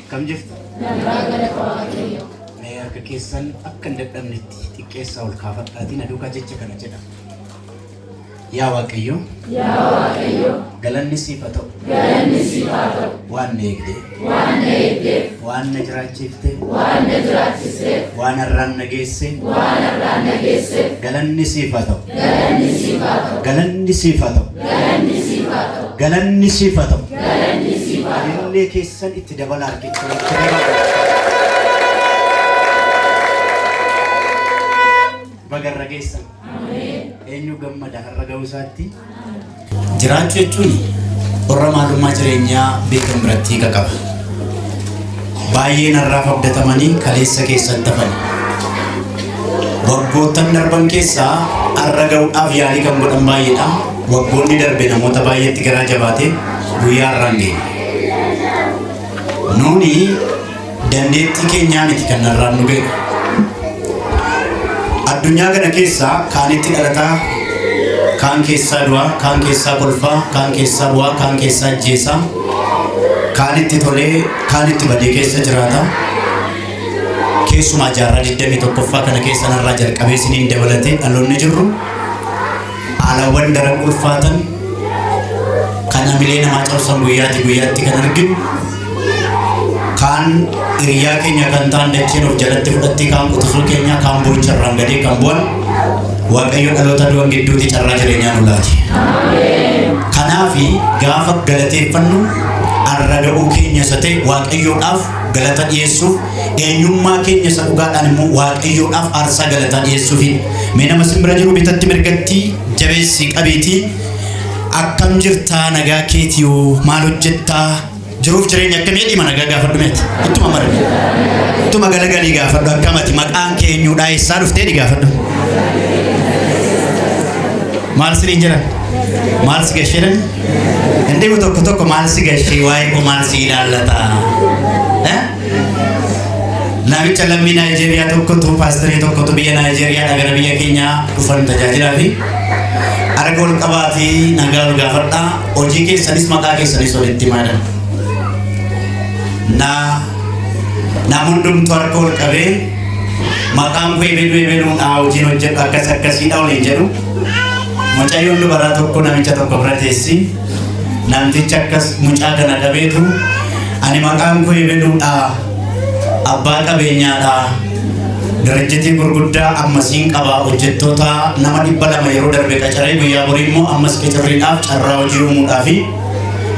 Kam jirtu? Mee harka keessan akka hin dadhabnetti xiqqeessaa ol kaafadhaatii na duukaa jecha kana jedha. Yaa Waaqayyo. Yaa Waaqayyo. Galanni siif haa ta'u. Galanni siif haa ta'u. Waan na eegdeef. Waan na eegdeef. Waan na jiraachifteef. Waan na jiraachisteef. Waan har'aan na geesse. Waan har'aan na geesseef. Galanni siif haa ta'u. Galanni siif haa ta'u. Galanni siif haa ta'u. Galanni siif haa ta'u. Galanni siif haa ta'u. Galanni siif haa ta'u. Ilillee keessan itti dabalaa harkicha itti dabalaa. Baga irra geessan. Eenyu gammada har'a ga'uu isaatti? Jiraachuu jechuun warra maalummaa jireenyaa beekan biratti hiika qaba. Baay'een har'aaf abdatamanii kaleessa keessan tafani. Waggoottan darban keessaa har'a ga'uudhaaf yaalii kan godhan baay'eedha. Waggoonni darbe namoota baay'eetti garaa jabaate guyyaa har'aan ga'e. Nuuni dandeettii keenyaa miti kan har'aan nu ga'e. Addunyaa kana keessaa kaanitti dhalataa, kaan keessaa du'aa, kaan keessaa kolfaa, kaan keessaa bu'aa, kaan keessaa ajjeesaa, kaanitti tolee, kaanitti badee keessa jiraata. Keessumaa jaarraa 21ffaa kana keessa narraa jalqabee isiniin dabalatee dhaloonni jirru haalawwan daran ulfaatan kan hamilee namaa cabsan guyyaatti guyyaatti kan arginu, kaan hiriyaa keenya kan ta'an dacheen of jalatti fudhattee, kaan quxisuu keenya, kaan boo'icha irraan gadee kan bu'an, Waaqayyo dhaloota du'an gidduutti carraa jireenyaa nu laate. Kanaafi gaafa galateeffannu har'a ga'uu keenya isa ta'e Waaqayyoodhaaf galata dhiyeessuuf, eenyummaa keenya isa dhugaadhaan immoo Waaqayyoodhaaf aarsaa galataa dhiyeessuufi. Mee nama simbira jiru bitatti mirgatti jabeessi qabiitii, akkam jirtaa, nagaa keetiyoo, maal hojjettaa, jiruuf jireenya akkamii jedhii nagaa gaafadhu. Meeti ittuma mara ittuma galagalii gaafadhu. Akkamati, maqaan kee eenyuudha, eessaa dhuftee di gaafadhu. Maal siniin jedhan? Maal si gasheedhan? Inni tokko tokko maal si gashee, waa'ee koo maal si ilaallata? Namicha lammii Naayijeeriyaa tokkotu, paasterii tokkotu biyya Naayijeeriyaadhaa gara biyya keenyaa dhufan tajaajilaa fi harka ol qabaatii nagaa ol gaafadhaa, hojii keessanis maqaa keessanis walitti himaa jedhan. Na nama hundumtuu harka ol qabee, maqaan koo ebelu ebeluudha, hojiin hojjedhu akkas akkasiidha waliin jedhu. Mucayyoon dubaraa tokko namicha tokko bira teessi. Namtichi akkas mucaa kana qabeetu, ani maqaan koo ebeluudha, abbaa qabeenyaadha, dirajjitii gurguddaa ammasiin qaba, hojjettoota nama 200 yeroo darbe qacaree, guyyaa borii immoo ammas qacarriidhaaf carraa hojii uumuudhaa fi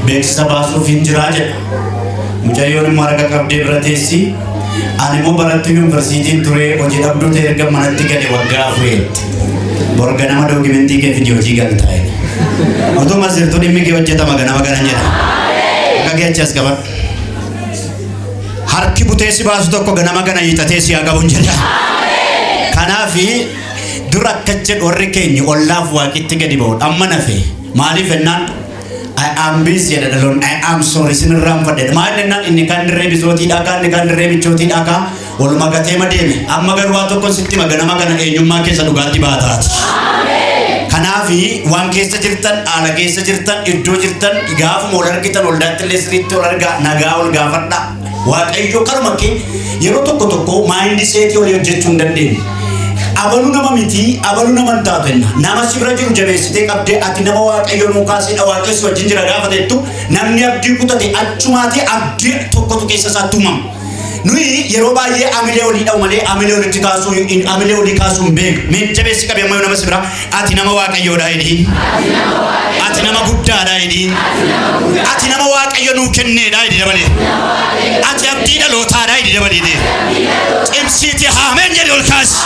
beeksisa baasuuf hin jiraa jedha. Mucayyoon immoo harka qabdee bira teessi. Ani immoo barattuu yuunivarsiitiin ture, hojii dhabduu ta'e, erga manatti gale waggaa 4tti. Bor ganama dookimentii kee fidi, hojii galtaa. Utuma sirtuu dhimmi kee hojjetama ganama kana jedha. Akka kee achi as qabadhu. Harki butee si baasu tokko ganama kana hiixatee si haa qabuun jedha. Kanaafi dur akka jedhu warri keenya ollaaf waaqitti gadi ba'u amma nafe. Maaliif jennaan, I am busy jedha dhaloon, I am sorry, sin irraanfadhe. Maal jennaan, inni kan dirree bisootiidha kaa, inni kan dirree michootiidha kaa, walumaa gateema deeme. Amma garuu waa tokko sitti hima, ganama kana eenyummaa keessa dhugaatti baataati. Kanaafi waan keessa jirtan, haala keessa jirtan, iddoo jirtan, gaafuma ol argitan waldaatti illee sirriitti ol argaa, nagaa ol gaafadha. Waaqayyo kanuma kee yeroo tokko tokko mindset olii hojjechuu hin dandeenye. Abaluu nama miti, abaluu nama hin taatu jenna. Nama si bira jiru jabeessitee qabdee, ati nama Waaqayyo nuu kaasedha, Waaqayyo si wajjin jira gaafa jettu, namni abdii kutate achumaati abdii tokkotu keessa isaatti uumama. Nuyi yeroo baay'ee amilee olii dha'u malee amilee olitti kaasuu, amilee olii kaasuu hin beeknu. Mee jabeessi qabee ammayyuu nama si bira, ati nama Waaqayyoodha jedhi. Ati nama guddaadha jedhi. Ati nama Waaqayyo nuu kenneedha jedhi dabalee. Ati abdii dhalootaadha jedhi dabalee. Cimsiiti haameen jedhi ol kaasi.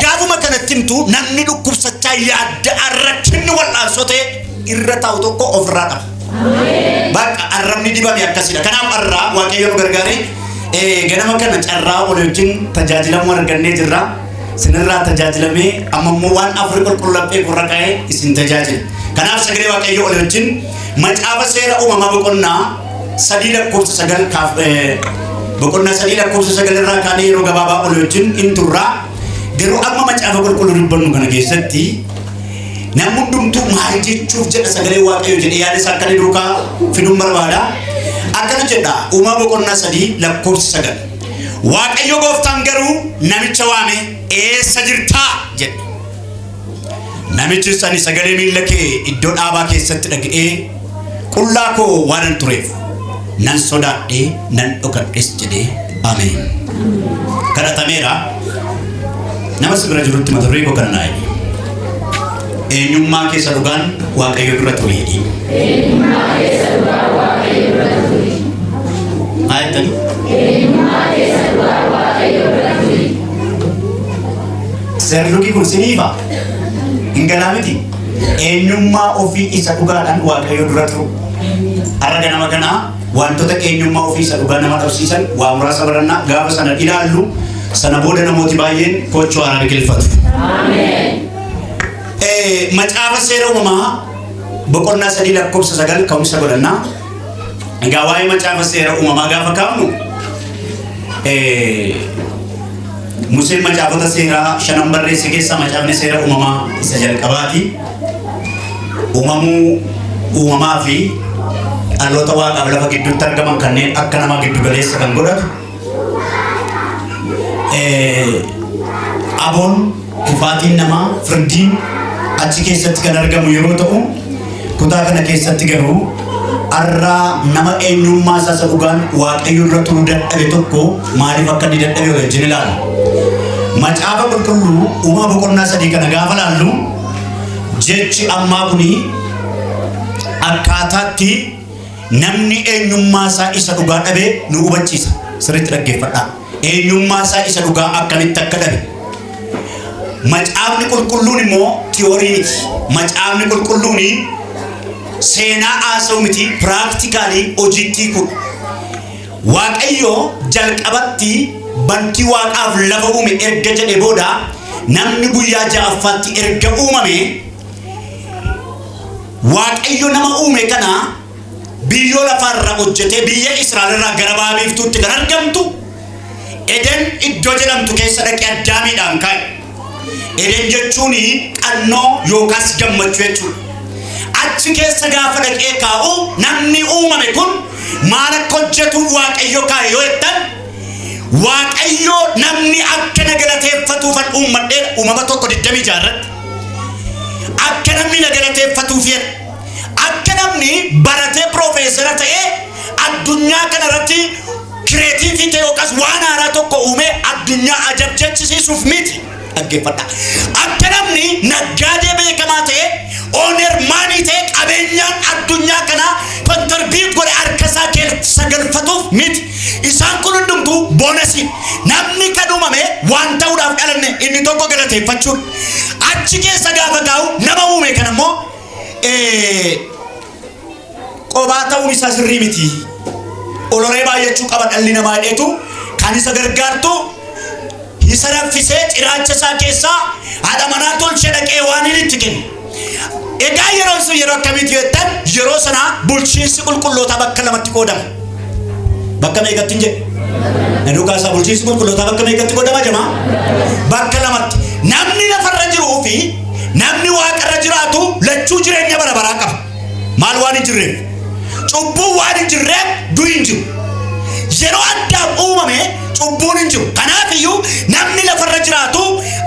Gaafuma kanatti himtu, namni dhukkubsachaa yaadda rakkinni wal'aansoo ta'e irra taa'u tokko ofirraa qaba. Bakka arrabni dibame akkasidha. Kanaaf har'aa Waaqayyo nu gargaaree ganama kana carraa walii wajjin tajaajilamuu argannee jirra. Sinirraa tajaajilamee amma immoo waan afur qulqulluu laphee gurra kaa'ee isin tajaajila. Kanaaf sagalee Waaqayyo walii wajjin macaafa Seera Uumamaa boqonnaa 3 lakkoofsa 9 kaaf, boqonnaa 3 lakkoofsa 9 irraa kaanee yeroo gabaabaa walii wajjin in turraa. Garuu amma macaafa qulqulluu dubbannu kana keessatti namni hundumtuu maal jechuuf jedha sagalee Waaqayyo jedhee yaada isaa akka inni duukaa fiduun barbaada. Akkana jedha Uumaa boqonnaa 3 lakkoofsa 9. Waaqayyo gooftaan garuu namicha waame, "Eessa jirtaa?" jedhe. Namichis, "Ani sagalee miilla kee iddoo dhaabaa keessatti dhaga'ee qullaa koo waanan tureef nan sodaadhee nan dhokadhes" jedhee. Ameen. Kadhatameera. Nama si bira jirutti mata duree koo kana naa himi. "Eenyummaa keessa dhugaan Waaqayyo dura ture" jedhi. Eenyummaa keessa dhugaa Waaqayyo dura turi. Maa jettanii? Eenyummaa keessa dhugaa Waaqayyo dura turi. Seerluki kun siniifa? Hin galaa miti? Eenyummaa ofii isa dhugaadhaan Waaqayyo dura turu. Har'a ganama kanaa wantoota eenyummaa ofii isa dhugaa nama dhabsiisan waa muraasa barannaa. Gaafa sana ilaallu, sana booda namooti baay'een koochoo haaraa biqilfatu. Macaafa Seera Uumamaa boqonnaa 3 lakkoofsa 9 ka'umsa godhannaa. Egaa waa'ee Macaafa Seera Uumamaa gaafa kaafnu, Museen macaafota seeraa shanan barreesse keessaa Macaafni Seera Uumamaa isa jalqabaati. Uumamuu uumamaa fi dhaloota waaqaaf lafa gidduutti argaman kanneen akka nama giddu galeessa kan godhatu. Aboon kufaatiin namaa, firdiin achi keessatti kan argamu yeroo ta'u, kutaa kana keessatti garuu har'aa nama eenyummaa isaa isa dhugaan Waaqayyo irra turuu dadhabe tokko maaliif akka inni dadhabe wajjin ilaala. Macaafa Qulqulluu Uumama boqonnaa 3 kana gaafa laallu, jechi ammaa kuni akkaataatti namni eenyummaa isaa isa dhugaa dhabe nu hubachiisa. Sirriitti dhaggeeffadhaa. Eenyummaa isaa isa dhugaa akkamitti akka dhabe. Macaafni Qulqulluun immoo theory miti. Macaafni Qulqulluun seenaa haasa'u miti, practically hojiitti hiikudha. Waaqayyo jalqabatti bantii waaqaaf lafa uume erga jedhe booda, namni guyyaa ja'affaatti erga uumame, Waaqayyo nama uume kana biyyoo lafaarra hojjetee biyya Israa'el irraa gara baha biiftuutti kan argamtu Eden iddoo jedhamtu keessa dhaqee Addaamiidhaan kaa'e. Eden jechuun qannoo yookaas gammachuu jechuudha. Achi keessa gaafa dhaqee kaa'u, namni uumame kun maal akka hojjetuuf Waaqayyo kaa'e yoo jettan, Waaqayyo "Namni akka na galateeffatuufan uummadheedha", Uumama 1:26 irratti. Akka namni na galateeffatuuf jedha. Akka namni baratee piroofeesara ta'ee addunyaa kana irratti creative ta'e yookaas waan haaraa tokko uumee addunyaa ajab jechisiisuuf miti. Dhaggeeffadha. Akka namni naggaadee beekamaa ta'e, owner maanii ta'e, qabeenyaan addunyaa kanaa contribute godhe harka isaa keessa galfatuuf miti. Isaan kun hundumtuu bonus. Namni kan uumame waan ta'uudhaaf dhalanne inni tokko galateeffachuudha. Achi keessa gaafa kaa'u, nama uume kana immoo qobaa ta'uun isaa sirrii miti. Oloree baay'achuu qaba dhalli namaa jedheetu kan isa gargaartu isa raffisee ciraacha isaa keessaa haadha manaa tolchee dhaqee waan inni itti kenne. Egaa yeroon sun yeroo akkamiiti jettan, yeroo sana bulchiinsi qulqullootaa bakka lamatti qoodama. Bakka meeqatti hin jedhe? Na duukaa isaa, bulchiinsi qulqullootaa bakka meeqatti qoodama jamaa? Bakka lamatti. Namni lafarra jiruu fi namni waaqarra jiraatu lachuu jireenya bara baraa qaba. Maal waan hin jirreef? Cubbuun waan hin jirreef du'i hin jiru. Yeroo Addaam uumame cubbuun hin jiru. Kanaaf iyyuu namni lafarra jiraatu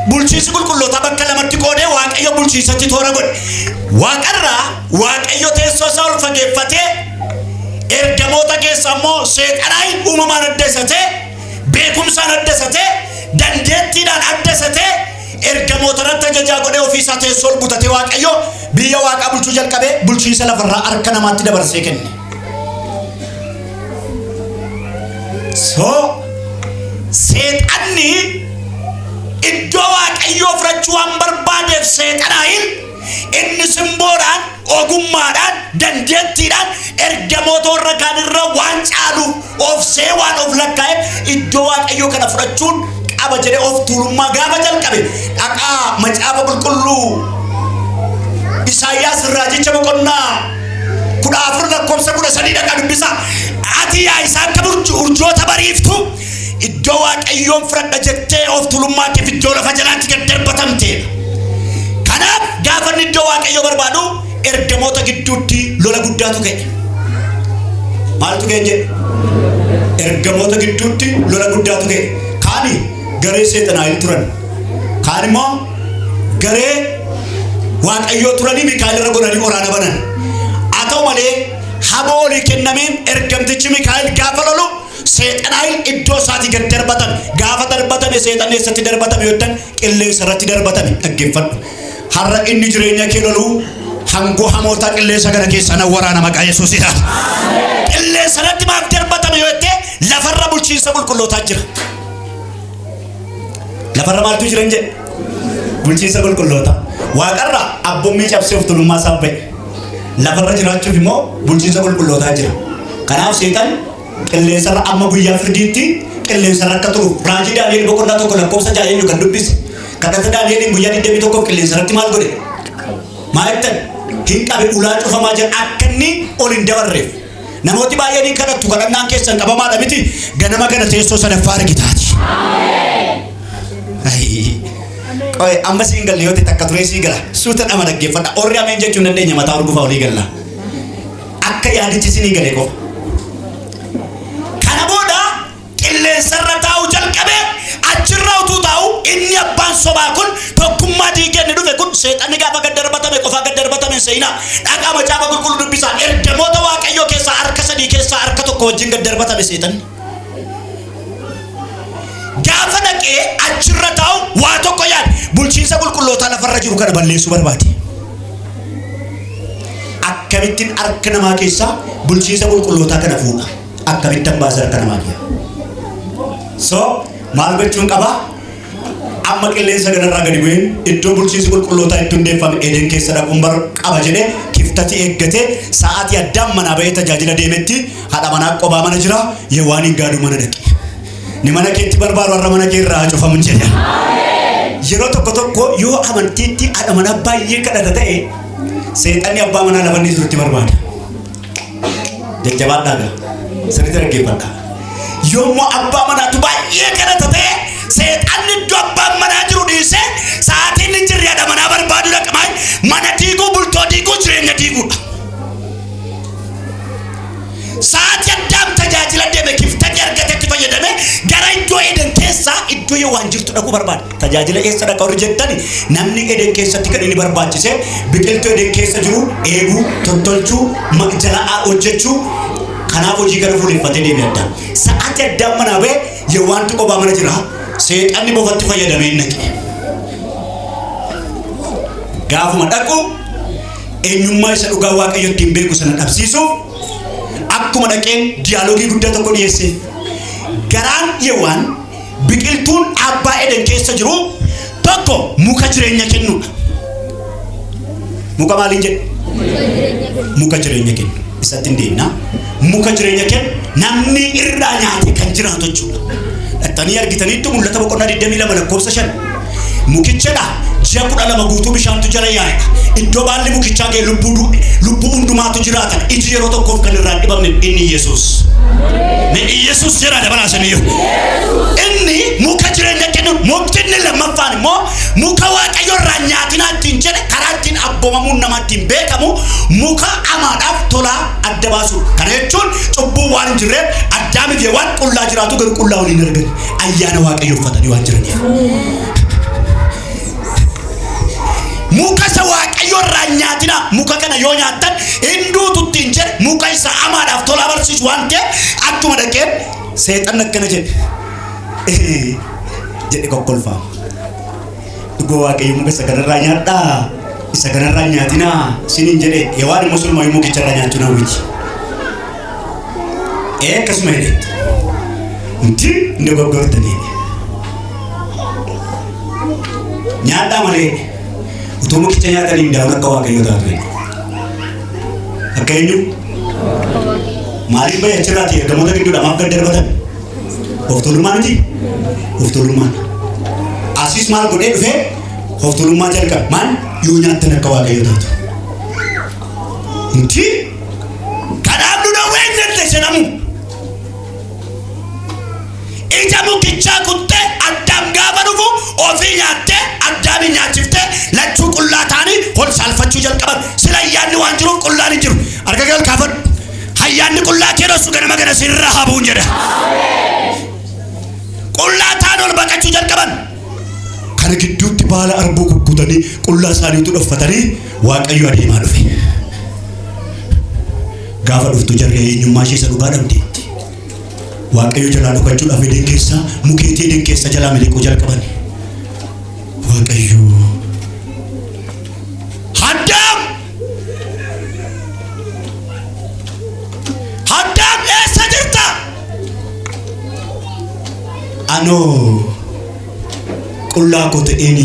bulchiinsi qulqullootaa bakka lamatti qoodee Waaqayyo bulchiinsatti toora godhe. Waaqarraa Waaqayyo teessoo isaa ol fageeffatee, ergamoota keessa immoo Seexanaa uumamaan adda isa ta'e, beekumsaan adda isa ta'e, dandeettiidhaan adda isa ta'e, ergamoota irratti ajajaa godhee ofii isaa teessoo ol butatee Waaqayyo biyya waaqaa bulchuu jalqabee bulchiinsa lafarraa harka namaatti dabarsee kenne. So Seexanni iddoo Waaqayyoo fudhachuu waan barbaadeef, Seexanaayin inni simboodhaan, ogummaadhaan, dandeettiidhaan ergamoota warra kaanirra waan caaluuf, of see waan of lakkaa'eef, iddoo Waaqayyoo kana fudhachuun qaba jedhee of tuulummaa gaafa jalqabe, dhaqaa Macaafa Qulqulluu Isaayyaas raajicha boqonnaa 14 lakkoofsa 13 dhaqaa dubbisa. "Ati yaa isaan akka urjoota bariiftu iddoo Waaqayyoon fudhadha jettee of tuulummaa keef iddoo lafa jalaatti gad darbatamteedha." Kanaaf gaafa inni iddoo Waaqayyoo barbaadu, ergamoota gidduutti lola guddaatu ka'e. Maaltu ga'e jedhe? Ergamoota gidduutti lola guddaatu ga'e. Kaani garee seexanaa turan. Kaan immoo garee Waaqayyoo turanii Mikaa'el irra godhanii waraana banan. Haa ta'u malee haboo olii kennameen ergamtichi Mikaa'el gaafa lolu seexanaayil iddoo isaatii gad darbatame. Gaafa darbatame seexanni eessatti darbatame yoo jettan qilleensa irratti darbatame. Dhaggeeffadhu. Har'a inni jireenya kee loluu hangoo hamootaa qilleensa kana keessaa nan waraana maqaa Yesuusiidhaan. Qilleensa irratti maaf darbatame yoo jette lafarra bulchiinsa qulqullootaa jira. Lafarra maaltu jira hin jedhe? Bulchiinsa qulqullootaa. Waaqarra abbommii cabsee of tulummaa isaa ba'e. Lafarra jiraachuuf immoo bulchiinsa qulqullootaa jira. Kanaaf seexan qilleensarra amma guyyaa firdiitti qilleensarra akka turuuf raajii Daani'el boqonnaa 1 lakkoofsa 6 eenyu kan dubbise? Kadhata Daani'eliin guyyaa 21 qilleensarratti maal godhe? Maal jettan? Hin qabe ulaa cufamaa jira akka inni ol hin dabarreef. Namooti baay'een hin kadhattu kadhannaan keessan qabamaadha miti ganama kana teessoo sadaffaa argitaati. Qoy amma siin galle yoo ta'e takka turee sii gala suuta dhama dhaggeeffadha orri ameen jechuu hin dandeenya mataa urgufaa olii galla. Akka yaadichi sinii gale qofa. Kana booda qilleensarra taa'uu jalqabe achirra utuu taa'u inni abbaan sobaa kun tokkummaa diigee inni dhufe kun seexanni gaafa gad darbatame qofaa gad darbatame hin se'inaa. Dhaqaa macaafa qulqulluu dubbisaa. Ergamoota Waaqayyoo keessaa harka sadii keessaa harka tokko wajjin gad darbatame seexanni. Gaafa dhaqee achirra taa'u waa tokko yaade bulchiinsa qulqullootaa lafarra jiru kana balleessuu barbaade. Akkamittiin harka namaa keessaa bulchiinsa qulqullootaa kana fuudha? Akkamittan baasa harka namaa keessa? So maal gochuun qabaa? Amma qilleensa kanarraa gadi bu'een iddoo bulchiinsi qulqullootaa itti hundeeffame Eden keessa dhaquun bar qaba jedhee kiftati eeggatee sa'aatii addaan manaa ba'ee tajaajila deemetti haadha manaa qobaa mana jira Yewaan hin gaadu mana dhaqe. Ni mana keetti barbaadu har'a mana kee irraa haa cufamu jedha. Yeroo tokko tokko yoo amantiitti haadha manaa baay'ee kadhata ta'e seexanni abbaa manaa lafa inni jirutti barbaada. Jajjabaadhaa gaa. Sirriitti dhaggeeffadhaa. Yommuu abbaa manaatu baay'ee kadhata ta'e seexanni iddoo abbaan manaa jiru dhiisee sa'aatiin hin jirre haadha manaa barbaadu dhaqa. Maal? Mana diiguu, bultoo diiguu, jireenya diiguudha. Sa'aatii Addaam tajaajila deeme kiftati argatetti fayyadame gara iddoo Eden keessaa iddoo Yehowaan jirtu dhaquu barbaada. Tajaajila eessa dhaqa warri jettani namni Eden keessatti kan inni barbaachise biqiltuu Eden keessa jiru eeguu, tottolchuu, jala'aa hojjechuu kanaaf hojii kana fuuleffatee deeme Addaam. Sa'aatii Addaam manaa ba'e Yehowaantu qophaa mana jira. Seexanni bofatti fayyadamee hin dhaqe. Gaafuma dhaqu eenyummaa isa dhugaa Waaqayyo ittiin beeku sana dhabsiisuuf akkuma dhaqeen diyaaloogii guddaa tokko dhiyeesse. Garaan Yewaan biqiltuun abbaa Eden keessa jiru tokko muka jireenya kennudha. Muka maaliin jedhe? Muka jireenya kennu. Isatti hin deemna. Muka jireenya kennu namni irraa nyaate kan jiraatu jechuudha. Dhattanii argitaniittu mul'ata boqonnaa 22 lakkoofsa 5. Mukichadha ji'a 12 guutuu bishaantu jala yaa'edha. Iddoo baalli mukichaa ga'e lubbuu hundumaatu jiraatan. Iji yeroo tokkoof kan irraa hin dhibamne inni Yesuus. Mee Yesuus jedhaa dabalaa saniyyuu. Inni muka jireenya kennu mukti inni lammaffaan immoo muka Waaqayyo irraa nyaatinaa ittiin jedhe karaa ittiin abboomamuun namaa ittiin beekamu muka hamaadhaaf tolaa adda baasuudha. Kana jechuun cubbuun waan hin jirreef Addaamii fi Hewaan qullaa jiraatu garuu qullaa waliin argan ayyaana Waaqayyo uffatanii waan jiraniif. Muka isa Waaqayyo irraa hin nyaatinaa muka kana yoo nyaattan hin duutu ittiin jedhe muka isa hamaadhaaf tolaa barsiisu waan ta'eef akkuma dhaqeen seexanni akkana jedhe jedhe kokkolfaa. Dhugoo Waaqayyo muka isa kanarraa nyaadhaa isa kanarraa hin nyaatinaa isiniin jedhe Hewaan immoo sunumayyuu mukicharraa nyaachuu hawwiti. Ee akkasuma jedhetti. Nuti hin dogoggortanii. Nyaadhaa malee utuu mukicha nyaatanii hin daa'uun akka Waaqayyo taatu jedhe. Akka eenyu? Maaliif bahe achirraati ergamoota gidduudha maaf gad darbatan? Of tuulummaa miti? Of tuulummaan. Asis maal godhee dhufee of tuulummaa jalqabe. Maal? Yoo nyaattan akka Waaqayyo taatu. Nuti kanaaf nu dhowwee hin jette jedhamu. Ija mukichaa kuttee Addaam gaafa dhufu ofii nyaattee Addaamin nyaachiftee lachuu qullaa ta'anii ol saalfachuu jalqaban. Sila ayyaanni waan jiruuf qullaan hin jiru. Harka kee ol kaafadhu. Ayyaanni qullaa kee dhossu ganama kana sirra haa bu'uun jedha. Qullaa ta'an ol baqachuu jalqaban. Kana gidduutti baala arbuu kukkutanii qullaa isaaniitu dhoffatanii Waaqayyo adeemaa dhufe. Gaafa dhuftu jarri eenyummaa ishee isa dhugaa dhabdeetti. Waaqayyo jalaa dhokachuudhaaf Eden keessa mukeetii Eden keessa jalaa miliquu jalqaban. Waaqayyo Addaam! Addaam eessa jirta? Anoo qullaa koo ta'een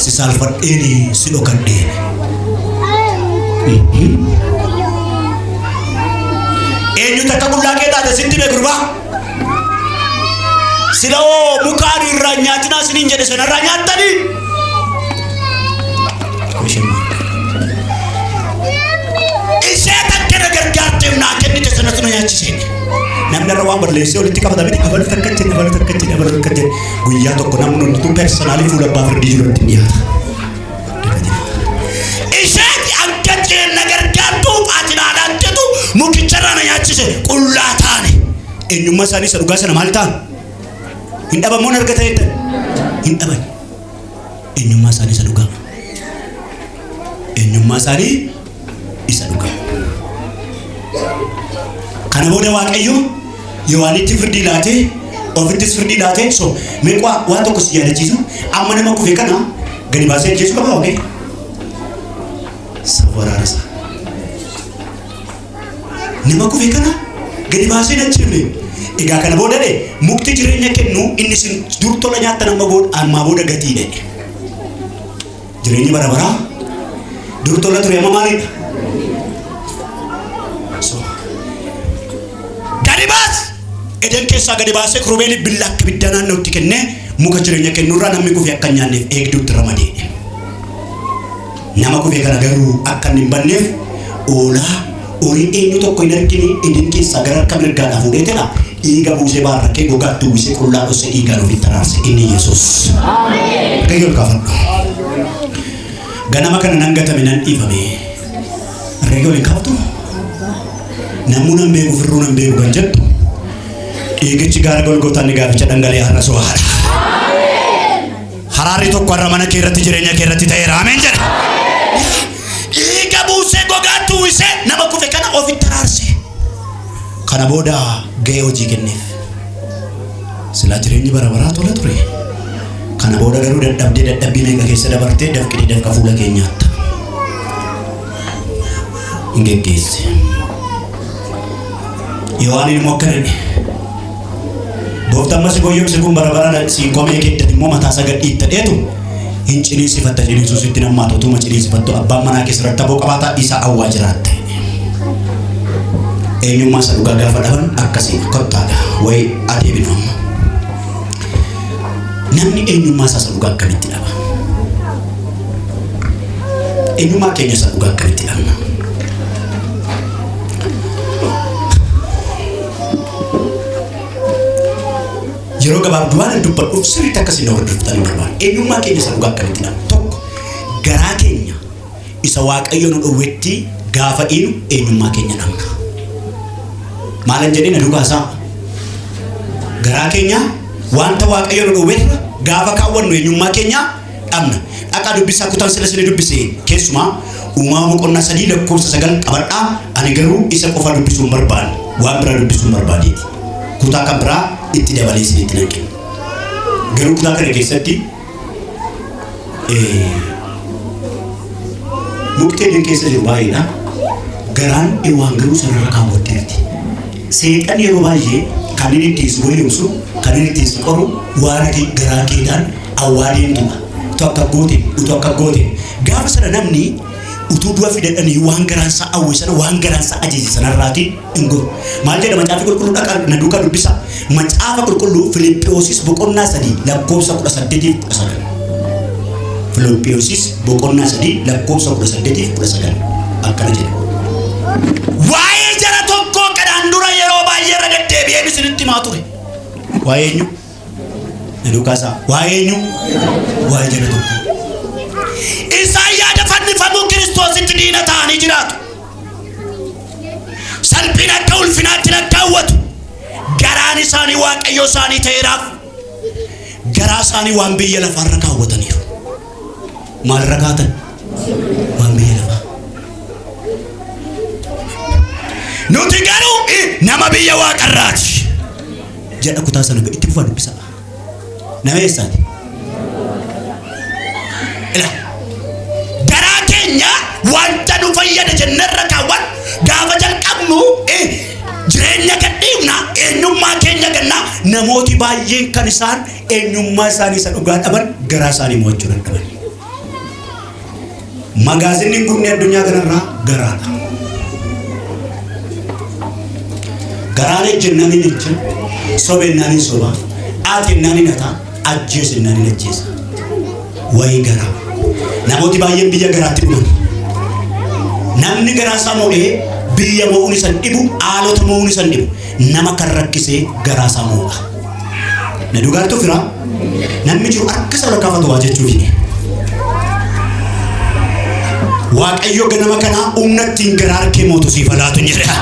si saalfadheen si dhokadheen. Eenyutu akka qullaa kee taate sitti hime gurbaa? Sila hoo muka ani irraa hin nyaatinaa isiniin jedhe sanarraa nyaattanii? Ishee takka na gargaarteef naa kennite sanatu na nyaachisee. Namni irra waan balleessee walitti qabata miti abalu takka jedhe abalu takka jedhe abalu takka jedhe guyyaa tokko namni hundumtuu personally fuula abbaa firdii jirutti hin dhiyaata. Isheeti hanga ceen na gargaartuuf ati naa laattetu mukicharraa na nyaachise qullaa taane. Eenyummaa isaanii isa dhugaa sana maal ta'an? Hin dhaban moo hin argatan jettan? Hin dhaban. Eenyummaa isaanii isa dhugaa. Eenyummaa isaanii isa dhugaa. Kana booda Waaqayyo Yohaanitti firdii laatee ofittis firdii laatee so meeqaa waan tokko si yaadachiisu amma nama kufe kana gadi baasee ajjeesuu qaba Waaqayyo. Sawwaraarasa. Nama kufe kana gadi baasee hin ajjeefne. Egaa kana booda dhe mukti jireenya kennu inni isin dur tola nyaattan amma booda ammaa booda gatii dhe. Jireenyi bara baraa dur tola ture amma maalidha? So, gadi baas! Eden keessaa gadi baasee kirubeelii billaa akka ibiddaa naannootti kennee muka jireenya kennurraa namni kufe akka hin nyaanneef eegduutti ramadee. Nama kufe kana garuu akka inni hin banneef oolaa horii eenyu tokko hin argine Eden keessaa gara harka mirgaadhaa fuudhee tedha dhiiga buusee baarrakee gogaatti uwwisee qullaa dhosse dhiigaan ofitti araarse inni Yesuus. Waaqayyo ol kaafadhu. Ganama kana nan gatame nan dhiifame. Harka ol hin kaaftu? Namuu nan beeku firruu nan beeku kan jettu dhiigichi gaara Golgootaa inni gaaficha dhangala'ee har'a soo haadha. Haraarri tokko har'a mana kee irratti jireenya kee irratti ta'eera. Ameen jedha. Dhiiga buusee gogaatti uwwisee nama kufe kana ofitti araarse. Kana booda ga'ee hojii kenneef. Silaa jireenyi bara baraa tola ture. Kana booda garuu dadhabdee dadhabbii meeqa keessa dabartee dafqitee dafqa fuula kee nyaatta. Hin geggeesse. Yohaaniin immoo akkana jedhe. Gooftaan amma si goyyomse kun bara baraan siin komee keettati immoo mataa isaa gad dhiittadheetu hin ciniinsifatta ciniinsuu sitti nammaatu utuma ciniinsifattu abbaan manaa keessa irratti aboo qabaataa isa awwaa jiraatte. Eenyummaa isa dhugaa gaafa dhaban akkasii kottaadha wayi adeeminu amma. Namni eenyummaa isaa isa dhugaa akkamitti dhaba? Eenyummaa keenya isa dhugaa akkamitti dhabna? Yeroo gabaabduu waan dubbadhuuf sirriitti akka isin hordoftan hin barbaadu. Eenyummaa keenya isa dhugaa akkamitti dhabna? Tokko garaa keenya isa Waaqayyo nu dhowwetti gaafa dhiinu eenyummaa keenya dhabna. Maalan jedhee na duukaa isaa? Garaa keenya wanta Waaqayyo nu dhowweerra gaafa kaawwannu eenyummaa keenya dhabna. Dhaqaa dubbisaa kutaan sila isin dubbise keessumaa uumama boqonnaa 3 lakkoofsa 9 qabadhaa ani garuu isa qofa dubbisuu hin barbaanne waan biraa dubbisuu hin barbaadeeti. Kutaa kan biraa itti dabalee isinitti nan kenna. Garuu kutaa kana keessatti mukti Eden keessa jiru baay'eedha. Garaan Hewaan garuu sanarra kaawwatteerti. Seexan yeroo baay'ee kan inni ittiin si goyyomsu, kan inni ittiin si qoru waan ati garaa keetaan awwaa deemtudha. Utuu akka goote, utuu akka goote. Gaafa sana namni utuu du'a fidadhanii waan garaan isaa hawwe sana waan garaan isaa ajaje sanarraati hin goru. Maal jedha macaafi qulqulluu dhaqaa na duukaa dubbisa. Macaafa qulqulluu Filiphiyoosis boqonnaa 3 lakkoofsa 18 fi 19. Filiphiyoosis boqonnaa 3 lakkoofsa 18 fi 19 akkana jedha. Waa'ee jara tokkoo kanaan dura yeroo baay'ee irra deddeebi'een isinitti himaa ture. Waa'ee eenyu? Na duukaa isaa. Waa'ee eenyu? Waa'ee jara tokkoo. Isaan yaada fannifamuu Kiristoositti diina ta'anii jiraatu. Salphina akka ulfinaatti lakkaawwatu. Garaan isaanii Waaqayyo isaanii ta'eeraaf. Garaa isaanii waan biyya lafaarra kaawwataniiru. Maalirra kaatan? Waan biyya lafaa. Nuti garuu nama biyya waaqarraati. Jedha kutaa sana itti fufaa dubbisaa. Nama eessaati? Ila. Garaa keenya wanta nu fayyada jennerra kaawwan gaafa jalqabnu jireenya gadhiifna, eenyummaa keenya ganna. Namooti baay'een kan isaan eenyummaa isaanii isa dhugaa dhaban garaa isaanii mo'achuu dadhaban. Magaazinni gumni addunyaa kanarraa garaadha. Garaan ejjennaan hin ejja, sobennaan hin soba, haatennaan hin hata, ajjeesennaan hin ajjeesa. Wayi garaa. Namooti baay'een biyya garaatti dhuman. Namni garaa isaa mo'ee biyya mo'uun isa hin dhibu, haalota mo'uun isa hin dhibu. Nama kan rakkisee garaa isaa mo'udha. Na dhugaattu fira. Namni jiru harka isaa ol kaafatu waa jechuufi. Waaqayyo ganama kanaa humna ittiin garaa harkee mootu siif haa laatu jedha.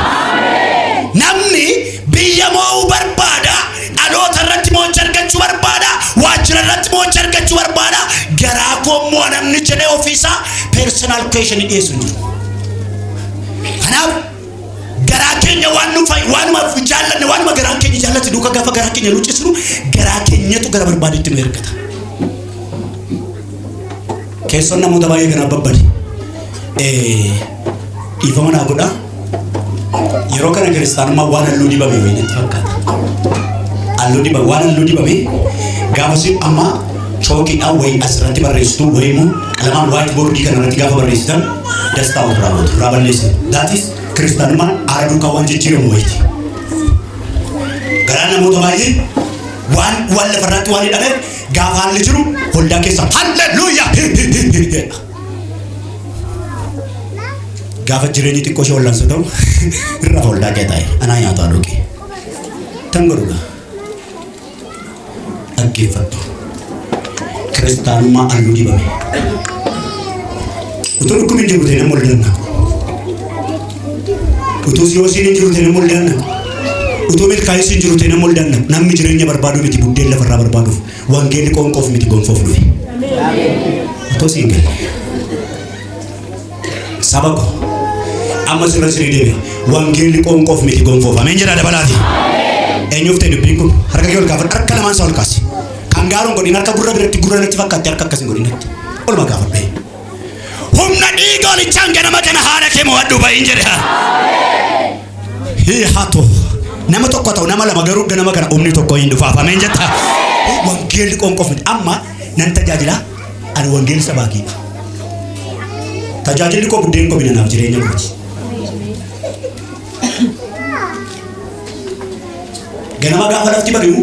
Namni biyya mo'uu barbaada, dhaloota irratti mo'icha argachuu barbaada, waajjira irratti mo'icha argachuu barbaada. Garaa koo mo'a namni jedhee ofiisaa personal question dhiyeessu hin jiru. Kanaaf garaa keenya waan nu waanuma jaallanne, waanuma garaan keenya jaallate duuka gaafa garaa keenya luuccisnu, garaa keenyatu gara barbaadetti nu ergata. Keessoon namoota baay'ee kanaaf babbade. Dhiifama naa godhaa. Yeroo kana kiristaanummaa waan halluu dibame wayii natti fakkaata. Halluu dibame, waan halluu dibame gaafa si amma chookiidhaan wayii asirratti barreessitu, wayii immoo qalamaan white boardii kana irratti gaafa barreessitan dastaa ofirraa gootu, irraa balleessitu. That is kiristaanummaan aara duukaa waan jijjiiramu wayiiti. Garaan namoota baay'ee waan lafarratti waan hidhameef gaafa haalli jiru holdaa keessa halleluuyaa. Gaafa jireenyi xiqqoo ishee wal'aansoo ta'u irra holdaa kee taa'e anaa nyaatu haadhoqee. Tan godhuudha. Dhaggeeffadhu. Kiristaanummaa halluu dibame. Utuu dhukkubni hin jiru ta'e nama waldaan naqu. Utuu siyoosiin hin jiru ta'e nama waldaan naqu. Utuu milkaa'insi hin jiru ta'e nama waldaan naqu. Namni jireenya barbaadu miti, buddeen lafarraa barbaaduuf. Wangeelli qoonqoof miti, gonfoof dhufe. Otoo siin galle. Saba ko amma sirra sirrii deebi'a. Wangeelli qoonqoof miti, gonfoof. Ameen jedhaa dabalaati. Eenyuuf ta'e dubbiin kun? Harka kee ol kaafadhu. Harka lamaan isaa ol kaasi. Kan gaaruun godhin, harka gurra biratti gurra natti fakkaatti, harka akkas hin godhinatti. Oluma gaafadhu. Humna dhiiga olichaan ganama kana haadha kee mo'adhu bahin jedhe. Hiihatu. Nama tokko ta'u, nama lama garuu ganama kana humni tokko hin dhufaaf. Ameen jetta. Wangeelli qoonqoof miti. Amma nan tajaajila, ani wangeelli sabaakiidha. Tajaajilli koo buddeen koo binanaaf jireenya kooti. Ganama gaafa lafti bari'u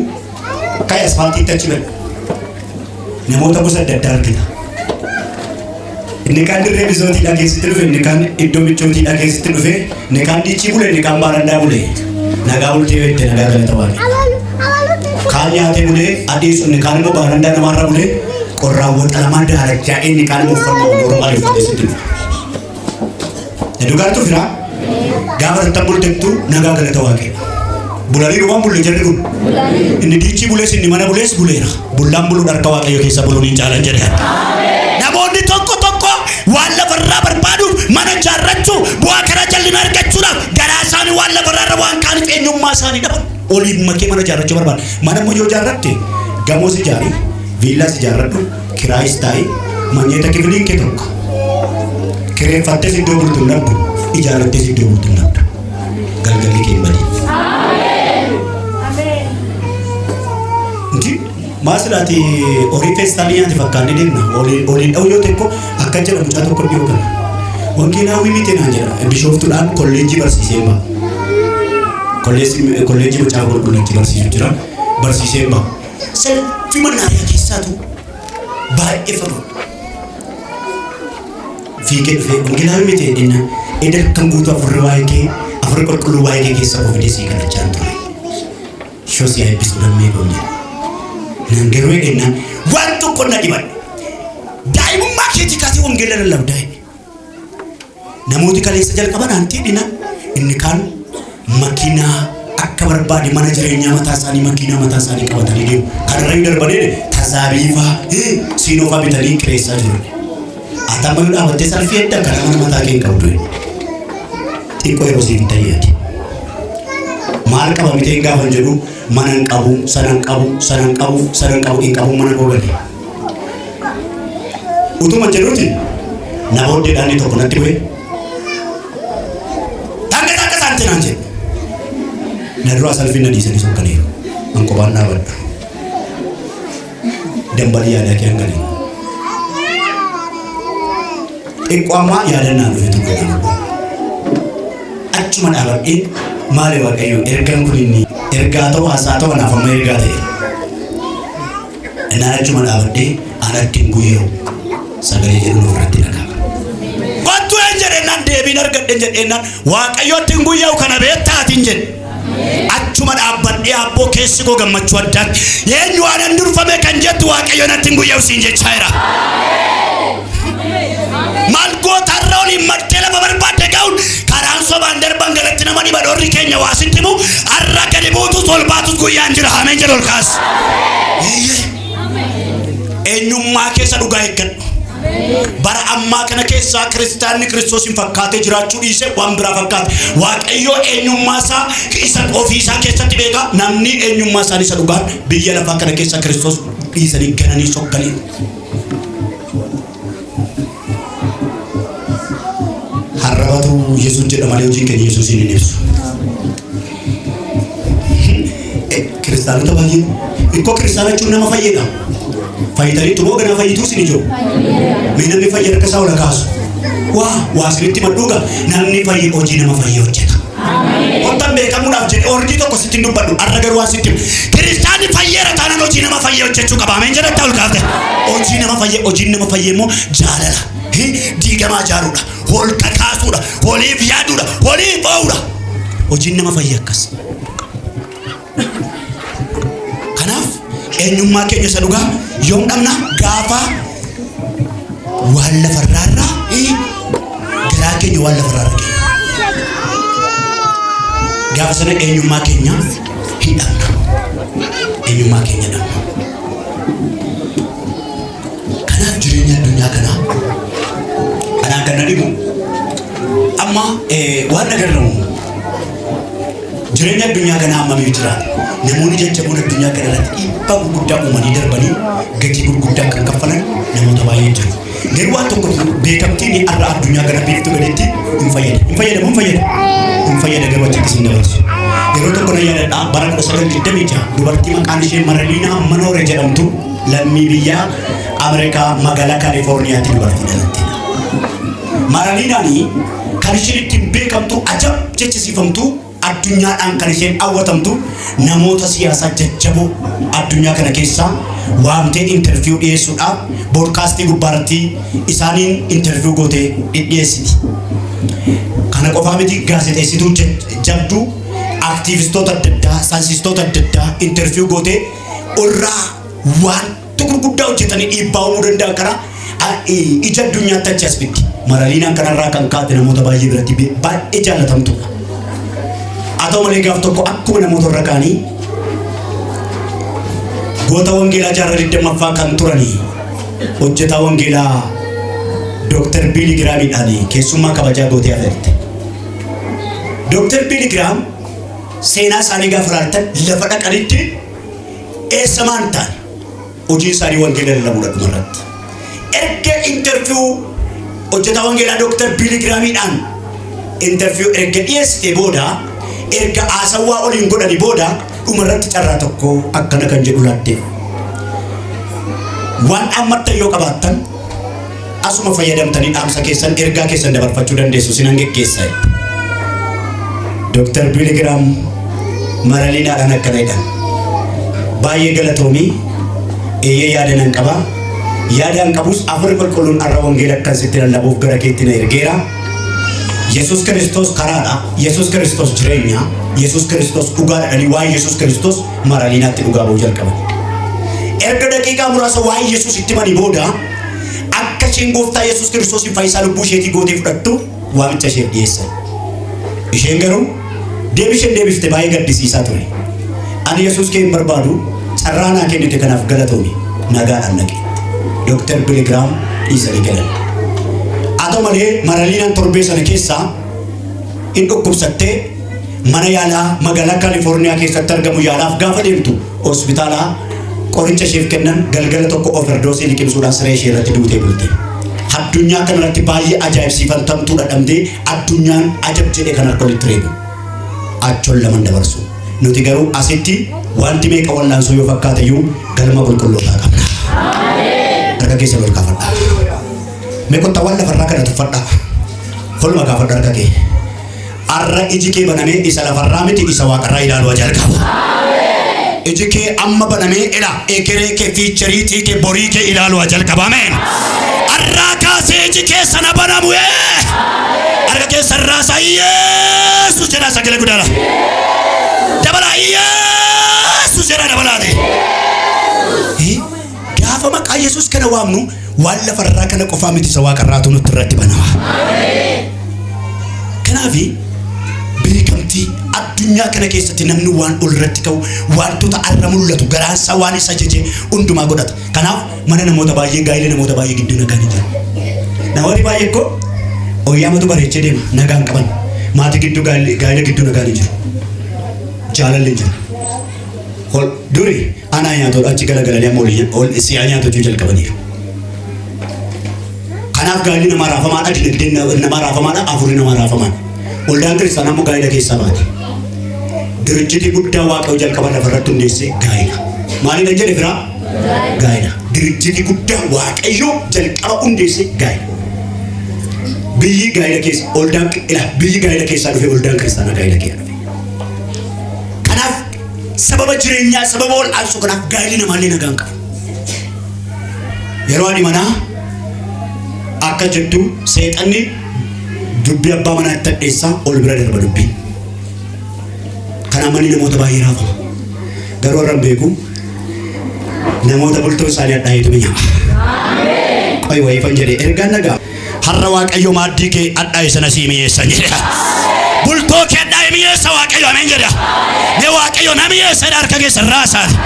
ka'e asfaaltiitti achi ba'e. Namoota gosa adda addaa argina. Inni kaan dirree bisootiidhaa keessatti dhufe, inni kaan iddoo michootiidhaa keessatti dhufe, inni kaan diichii bule, inni kaan baarandaa bule. Nagaa bultee beekte, nagaa galata Waaqa. Kaan nyaatee bulee adiisu, inni kaan immoo baarandaa namaarra bulee qorraan waxalamaa daarachaa, inni kaan immoo uffannaa normal uffatee sitti dhufe. Dhugaatu fira gaafa tattan bultettu nagaa galata Waaqayyo. Bulanii dhumaan bulle jarri kun. Inni diichii bulees, inni mana bulees buleera. Bullaan buluun harka Waaqayyo keessa buluun hin caalan jedhe. Namoonni tokko tokko waan lafarraa barbaaduuf, mana ijaarrachuu, bu'aa karaa jal'ina argachuudhaaf garaa isaanii waan lafarraa irra waan kaaniif eenyummaa isaanii dhaban. Oliin makee mana ijaarrachuu barbaada. Mana immoo yoo ijaarratte, gamoos ijaari, viillaas ijaarradhu, kiraayis taa'i, manyeeta kifiliin kee tokko. Kireeffattes iddoo bultu hin dhabdu, ijaarrattes iddoo bultu hin dhabdu. Galgalli kee hin badin. Inti maa silaati horii feestaalii nyaate fakkaannee deemna. Oliin dha'u yoo ta'e akka jedha mucaa tokko dhiyoo kana. Wangeelaawwii miti naan jedha. Bishooftuudhaan kolleejjii barsiisee ba'a. Kolleejjii macaafa qulqulluutti barsiisu jira. Barsiisee ba'a. Selfii mannaariyaa keessaatu baay'ee fagoo. Fiigee dhufee, wangeelaawwii miti jedhina. Edel kan guutuu afurri waa'ee kee, afurri qulqulluu waa'ee kee keessa koo fidee sii kadhachaa ture. Shoo si eebbisu lammii koon jedhe. Naan garuu jedhennaan waan tokko na dhiban. Daa'imummaa keetii kaasee wangeela lallabdaa jedhe. Namooti kaleessa jalqaban aantii dhina inni kaan Makiinaa akka barbaade mana jireenyaa mataa isaanii makiinaa mataa isaanii qabatanii deemu. Kanarra yoo darbanii tazaabiifaa siinoofaa bitanii kireessaa jiru. Ati amma yoo dhaabattee salfii edda kana mana mataa kee hin qabdu. Xiqqoo yeroo siif ta'eeti. Maal qaba miteen gaafa hin jedhu mana hin qabu, sana hin qabu, sana hin qabu, sana hin qabu, hin qabu mana koo gale. Utuma jedhuuti na booddeedhaan inni tokko natti bu'e. Takka takka saante naan jedhe. Na duraa salfiin na dhiisanii sokkaniiru. An kophaan dhaabadha. Dambalii yaadaa kee hangalee. Xiqqoo ammaa yaadannaa dhufe tokko kana. Achuma dhaabadhee maali Waaqayyo ergaan kun inni ergaa ta'u haasaa ta'u anaaf amma ergaa ta'e. Innaan achuma dhaabadhee anatti hin guyyaa'u sagalee jedhuun ofirratti dhaga'ama. Kottu een jedhennaan deebiin argadhe jedhennaan Waaqayyotti hin guyyaa'u kana beektaatiin jedhe. Achuma dhaabbadhee abboo keessi koo gammachuu addaatti eenyu waan an durfame kan jettu Waaqayyo natti hin guyyaa'u siin jechaa jira. Maal goota har'a oliin maddee lafa barbaadde ga'uun karaan sobaan darban galatti nama dhiba dhorri keenya waa sitti himu har'a gadi buutus ol baatus guyyaan jira ameen jedhu ol kaas. Eeyyee. Eenyummaa keessa dhugaa eeggadhu. Bara ammaa kana keessaa kiristaanni Kiristoosiin fakkaatee jiraachuu dhiisee waan biraa fakkaate. Waaqayyoo eenyummaa isaa isa ofii isaa keessatti beeka. Namni eenyummaa isaanii isa dhugaan biyya lafaa kana keessa Kiristoos dhiisanii gananii sokkanii. Harrabatu Yesuus jedha malee hojiin keenya Yesuusiin hin ibsu. Kiristaanota baay'ee ikkoo kiristaana jechuun nama fayyedha. Fayyitaniitu moo ganaa fayyituu isin ijoo? Mee namni fayye harka isaa ol kaasu. Waa waa isinitti madhuuga namni fayye hojii nama fayye hojjeta. Kottan beekamuudhaaf jedhee ordii tokko sitti hin dubbadhu. Har'a garuu waan sitti himu. Kiristaanni fayyeera taanaan hojii nama fayyee hojjechuu qaba. Ameen jedhatta ol kaafte. Hojii nama fayyee hojiin nama fayyee immoo jaalala. Diigamaa ijaaruudha. Hol kakaasuudha. Holiif yaaduudha. Holiif oo'uudha. Hojiin nama fayyee akkas. Kanaaf eenyummaa keenya isa dhugaa yoom dhabna gaafa waan lafarraarraa garaa keenya waan lafarraarra keenya. Gaafa sana eenyummaa keenya hin dhabna. Eenyummaa keenya dhabna. Kanaaf jireenya addunyaa kanaa anaan kan na dhibu amma waan agarramu jireenya addunyaa kanaa hammamiif jiraata? Namoonni jajjaboon addunyaa kana irratti dhiibbaa gurguddaa uumanii darbanii gatii gurguddaa kan kaffalan namoota baay'ee jiru. Garuu waan tokko beekamtiin har'a addunyaa kana biiftuu gaditti hin fayyada. Hin fayyadamu hin fayyada. Hin fayyada garuu achitti sin dabarsu. Yeroo tokko nan yaadadha bara 1926 dubartii maqaan ishee Maraliinaa Manoore jedhamtu lammii biyya Ameerikaa magaalaa Kaalifoorniyaatti dubartii dhalattedha. Maraliinaan kan isheen ittiin beekamtu ajab jechisiifamtu addunyaadhaan kan isheen hawwatamtu namoota siyaasaa jajjaboo addunyaa kana keessaa waamtee interview dhiyeessuudhaaf boodkaastii gubbaarratti isaaniin interview gootee dhidhiyeessiti. Kana qofaa miti gaazexeessituu jabduu aktiivistoota adda addaa saayinsistoota adda addaa interview gootee irraa waan gurguddaa hojjetanii dhiibbaa uumuu danda'an kana ija addunyaatti achi as fiddi. Maraliinaan kanarraa kan kaate namoota baay'ee biratti baay'ee jaalatamtuudha. Haa ta'u malee gaaf tokko akkuma namoota irra kaanii goota wangeelaa jaarraa 20ffaa kan turanii hojjetaa wangeelaa Dooktar Biilii Giraamiidhaan keessummaa kabajaa gootee afeerte. Dooktar Biilii Giraam seenaa isaanii gaafa ilaaltan lafa dhaqanitti eessa maan taane hojiin isaanii wangeela lallabuudha dhumarratti. Erga interview hojjetaa wangeelaa Dooktar Biilii Giraamiidhaan interview erga dhiyeessitee booda erga haasawaa oliin godhanii booda dhumarratti carraa tokko akkana kan jedhu laatteef. Waan dhaammattan yoo qabaattan asuma fayyadamtanii dhaamsa keessan ergaa keessan dabarfachuu dandeessu sinan geggeessa. Dooktar Biilii Giraam Maraliinaadhaan akkana jedhan. Baay'ee galatoomii eeyyee yaada nan qaba. Yaada an qabus afur qulqulluun har'a wangeela akkan sitti lallabuuf gara keetti na ergeera. Yesuus Kiristoos karaadha. Yesuus Kiristoos jireenya. Yesuus Kiristoos dhugaadha jedhanii waa'ee Yesuus Kiristoos Maraliinaatti dhugaa ba'uu jalqaban. Erga daqiiqaa muraasa waa'ee Yesuus itti himanii booda akka isheen gooftaa Yesuus Kiristoosiin fayyisaa lubbuu isheetii gootee fudhattu waamicha isheef dhiyeessan. Isheen garuu Deebii isheen deebifte baay'ee gaddisiisaa ture. Ani Yesuus kee hin barbaadu, carraa naa kennite kanaaf galatoomi, nagaadhaan dhaqi. Dr. Billy Graham dhiisanii galan. Haa ta'u malee Maraliinaan torbee sana keessaa in dhukkubsattee mana yaalaa magaalaa Kaalifoorniyaa keessatti argamu yaalaaf gaafa deemtu hospitaalaa qoricha isheef kennan galgala tokko overdoosii liqimsuudhaan siree ishee irratti duutee bulte. Addunyaa kanarratti baay'ee ajaa'ibsiifatamtuu dhadhamtee addunyaan ajab jedhee kan harka walitti reebu. Achoon laman dabarsu. Nuti garuu asitti wanti meeqa wallaansoo yoo fakkaate iyyuu galma qulqullootaa qabna. Harka keessan ol kaafadhaa. Mee kottaa waan lafarraa kana tuffadhaa. Holuma kaafadhu harka kee. Arra iji kee banamee isa lafarraa miti isa waaqarraa ilaaluu jalqaba. Iji kee amma banamee ila egeree kee future kee borii kee ilaaluu jalqaba. Ameen. Arraa kaasee iji kee sana banamu. Harka keessa raasaa Yesuus jedhaa sagalee guddaadha. Dabalaa Yesuus jedhaa dabalaati. Gaafa maqaa Yesuus kana waamnu waan lafarraa kana qofaa miti isa waaqarraatu nutti irratti banama. Kanaafi beekamtii addunyaa kana keessatti namni waan ol irratti ka'u wantoota arra mul'atu garaansaa waan isa ajaje hundumaa godhata. Kanaaf mana namoota baay'ee gaa'ela namoota baay'ee gidduu nagaan hin jiru. Namoonni baay'ee koo ooyyaamatu bareechee deema nagaan qaban. Maatii gidduu gaa'ela gidduu nagaan hin jiru. Jaalalli hin jiru. Duri anaa nyaatoo achi galagalanii amma ol si'aa nyaatachuu jalqabaniiru. Kanaaf gaa'elli namaa raafamaadha, dinagdeen namaa raafamaadha, hafuurri namaa raafamaadha. Waldaan kiristaanaa immoo gaa'ela keessaa baate. Dirjitii guddaa Waaqayyo jalqaba lafarratti hundeesse gaa'ela. Maaliidha jedhe firaa? Gaa'ela. Dirjitii guddaa Waaqayyo jalqaba hundeesse gaa'ela. Biyyi gaa'ela keessa waldaan ila biyyi gaa'ela keessaa dhufe waldaan kiristaanaa gaa'ela keessa dhufe. Kanaaf sababa jireenyaa sababa ol aansuu kanaaf gaa'elli namaallee nagaan qabu. Yeroo haadhi manaa akka jettu seexanni dubbii abbaa manaa itti hadheessaa ol bira darba dubbii. Kanaaf manni namoota baay'ee raafama. Garuu har'a hin beeku namoota bultoo isaanii hadhaa'eetu mi'aawa. Qoy wayiifan jedhee ergaan nagaa. Har'a Waaqayyo maaddii kee hadhaa'e sana sii mi'eessa jedhe. Bultoo kee hadhaa'e mi'eessa Waaqayyo ameen jedhe. Mee Waaqayyo na mi'eessa jedha harka keessa raasaati.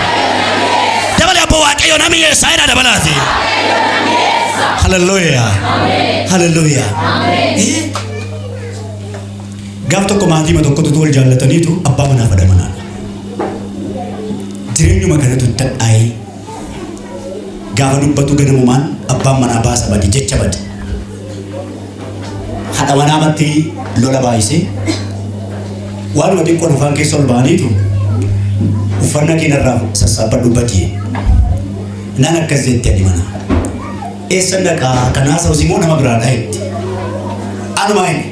Dabalee abbo Waaqayyo na mi'eessa jedha dabalaati. Hallelujah. Hallelujah. Gaaf tokko maatii tokkotu wal jaallataniitu abbaa manaa fi haadha manaa. Jireenyuma kanatu itti hadhaa'ee gaafa dubbatu ganamumaan abbaan manaa baasa badi jecha badi. Haadha manaamatti lola baay'isee waanuma xiqqoon afaan keessa ol ba'aniitu uffannaa kee narraa sassaabbadhu badii. Naan akkas jetti haadhi manaa. Eessa dhaqaa kanaa sa'us immoo nama biraadha jetti. Anumaa inni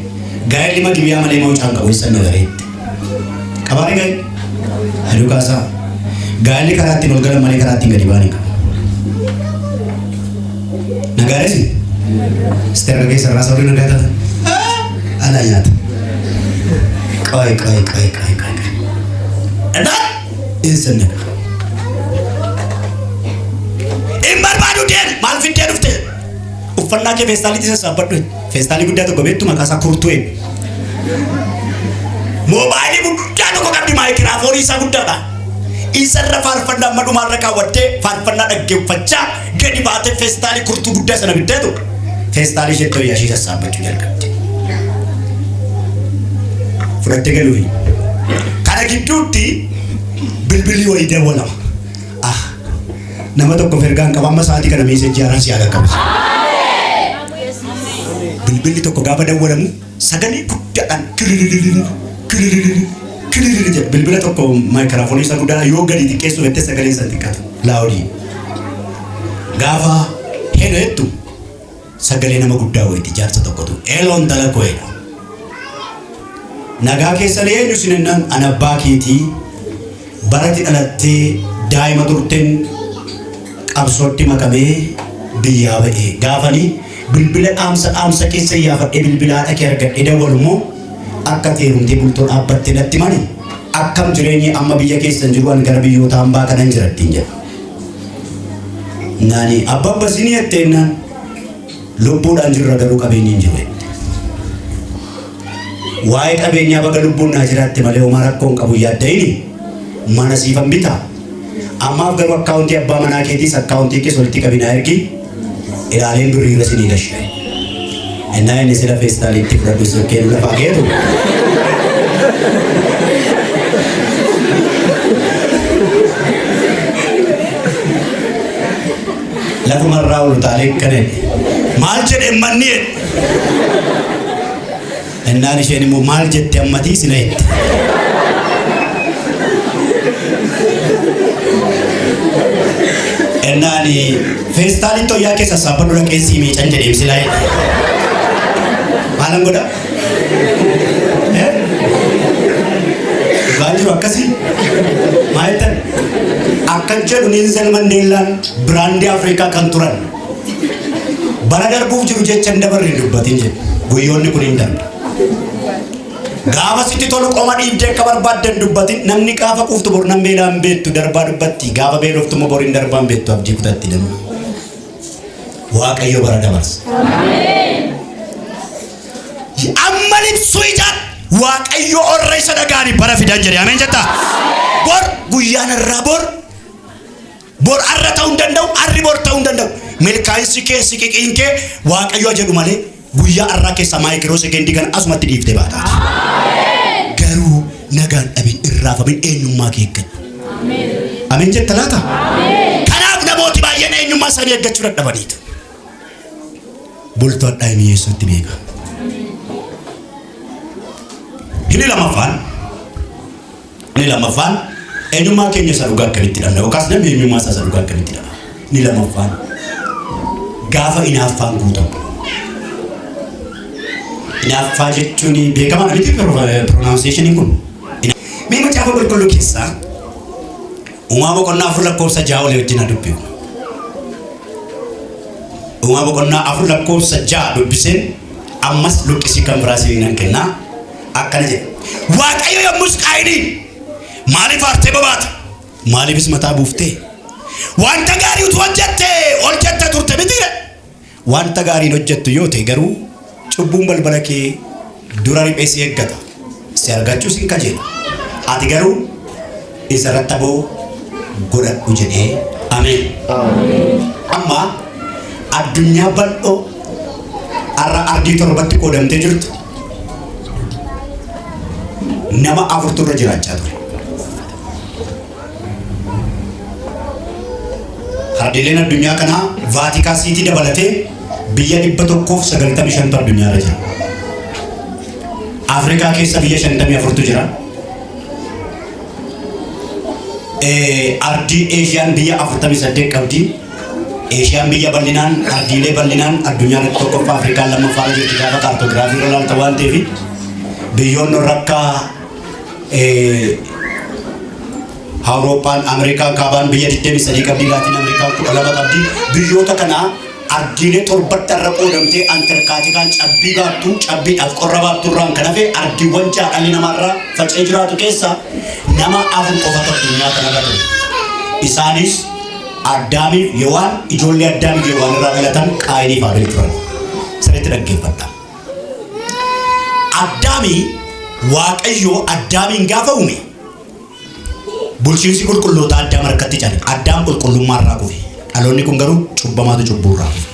gaa'elli magibiyaa malee mawucaan qabu eessa nagareetti. Qabaani gaa'elli? Aduu kaasaa. Gaa'elli karaa ittiin ol galan malee karaa ittiin gadi ba'an hin qabu. Nagaares? Sitti harka keessa irraa sabri nagaa taata. Alaa nyaata. Qoy qoy qoy qoy qoy qoy. Dhaan eessa naqa? Hin barbaadu deemi maal fiddee dhufte? Uffannaa kee feestaaliitti sassaabbadhu. Feestaalii guddaa tokko beektu maqaa isaa kurtuu eenyu? Moobaayilii guddaa tokko qabdi maayikiraafoonii isaa guddaadha. Isarra faarfannaa amma dhumaarra kaawwattee faarfannaa dhaggeeffachaa gadi baatee feestaalii kurtuu guddaa sana bitteetu feestaalii isheetti wayyaa ishee sassaabbachuu jalqabde. Fudhattee galuufi. Kana gidduutti bilbilli wayii dawwalama. Ah, nama tokko ergaan qaba amma sa'aatii kana message haaraan si haala qaba. Bilbilli tokko gaafa dawwalamu sagalee guddaadhaan kilililili kilililili kililili jedha. Bilbila tokko maayikiraafoonii isaa guddaadhaan yoo gadi xiqqeessu jettee sagaleen isaa xiqqaata. Loud. Gaafa hello jettu sagalee nama guddaa wayiiti jaarsa tokkotu hello intala koo jedha. Nagaa keessan eenyu isin jennaan ana abbaa keetii barati dhalattee daa'ima turteen qabsootti makamee biyyaa ba'e gaafanii bilbila dhaamsa dhaamsa keessa yaafadhee bilbila haadha kee argadhee dawwalu immoo akka teerumtee bultoo dhaabbattee natti mani akkam jireenyi amma biyya keessan jiru ani gara biyyoota hambaa kanan jira ittiin jedha. Naani abbaan basinii jettee lubbuudhaan jirra garuu qabeenyi hin jiru jette. Waa'ee qabeenyaa baga lubbuun naa jiraatte malee homaa rakkoo hin qabu yaadda'ini mana siifan bitaa. Ammaaf garuu akkaawuntii abbaa manaa keetiis akkaawuntii kees walitti qabi naa ergi ilaaleen birrii irra sinii gashe. Innaa inni sila feestaaliitti fudhadhu sokkeen lafaa keetu. Lafumarraa ol utaalee akkana jedhe. Maal jedhe manni jedhe. Innaan isheen immoo maal jette ammatii sila jette. Innaan feestaaliin toyyaa keessa sassaabadhu dhaqee sii miican jedheem silaa jedhe. Maalan godha? Eh? Dhugaan jiru akkasii? Maal jettan? Akkan jedhu Neelsan Mandeellaan biraandii Afrikaa kan turan. Bara darbuuf jiru jecha hin dabarre hin dubbatin jedhe. Guyyoonni kun hin darbu. Gaafa sitti tolu qoma dhiibdee akka barbaadde hin dubbatin. Namni gaafa quuftu bor nan beelaa hin beektu darbaa dubbatti. Gaafa beeloftu immoo bor hin darbaa hin beektu abdii kutatti namni. Waaqayyo bara dabarsa. Amma libsuu ijaan Waaqayyo orra isa dhagaani bara fidan jedhe. Ameen jettaa? Bor guyyaan irraa bor bor arra ta'uu hin danda'u, arri bor ta'uu hin danda'u. Milkaa'insi kee siqiqiin kee Waaqayyo jedhu malee guyyaa arraa keessaa maayikiroo sekeendii kana asumatti dhiiftee baataati. Garuu nagaan dhabin irraafamin eenyummaa kee eeggadhu. Ameen jetta laata? Kanaaf namooti baay'een eenyummaa isaanii eeggachuu dadhabaniitu. Bultoo hadhaa mi'eessuutti beeka. Inni lamaffaan inni lammaffaan eenyummaa keenya isa dhugaa akkamitti dhabna yookaas namni eenyummaa isaa isa dhugaa akkamitti dhaba. Inni lammaffaan gaafa inaaffaan guutamu. Inaaffaa jechuun beekamaadha miti pronunciationiin kun. Mee macaafa qulqulluu keessaa Uumaa boqonnaa 4 lakkoofsa 6 olii wajjin haa dubbifnu. Uumaa boqonnaa 4 lakkoofsa 6 dubbiseen ammas luqqisii kan biraa isinii nan kennaa. Akkana jedha. Waaqayyo yommus Qaayiniin maaliif aartee bobaata? Maaliifis mataa buuftee? Wanta gaarii utuu hojjette ol jetta turte mitiire? Wanta gaariin hojjettu yoo ta'e garuu cubbuun balbala kee dura riphee si eeggata. Si argachuus hin kajeela. Ati garuu isa irratti aboo godhadhu jedhee. Ameen. Amma addunyaa bal'oo har'a ardii torbatti qoodamtee jirtu nama afurtu irra jiraachaa ture. Ardiileen addunyaa kanaa Vaatikaa Siitii dabalatee biyya 195tu addunyaa irra jira. Afrikaa keessa biyya 54tu jira. Ardii Eeshiyaan biyya 48 qabdi. Eeshiyaan biyya bal'inaan ardiilee bal'inaan addunyaa irratti tokkoffaa Afrikaan lammaffaa irra jirti gaafa kaartoogiraafii irra ilaalta waan ta'eef biyyoonni warra akka Awurooppaan, Ameerikaan kaabaan biyya 23 qabdi, Laatiin Ameerikaan 12 qabdi. Biyyoota kana ardiilee torbatti irra qoodamtee Antarkaatikaan cabbii baattu, cabbiidhaaf qorra baattu irraan kan hafe ardiiwwan ja'a dhalli namaarra faca'ee jiraatu keessa nama afur qofatu addunyaa kanarra ture. Isaanis Addaamiif Yewaan, ijoollee Addaamiif Yewaan irraa dhalatan Qaayiniif Abeel turan. Sirriitti dhaggeeffadha. Addaami Waaqayyo Addaamiin gaafa uume bulchiinsi qulqullootaa Addaam harkatti cabe. Addaam qulqullummaa irraa kufe. Dhaloonni kun garuu cubbamaatu cubbuu irraa kufe.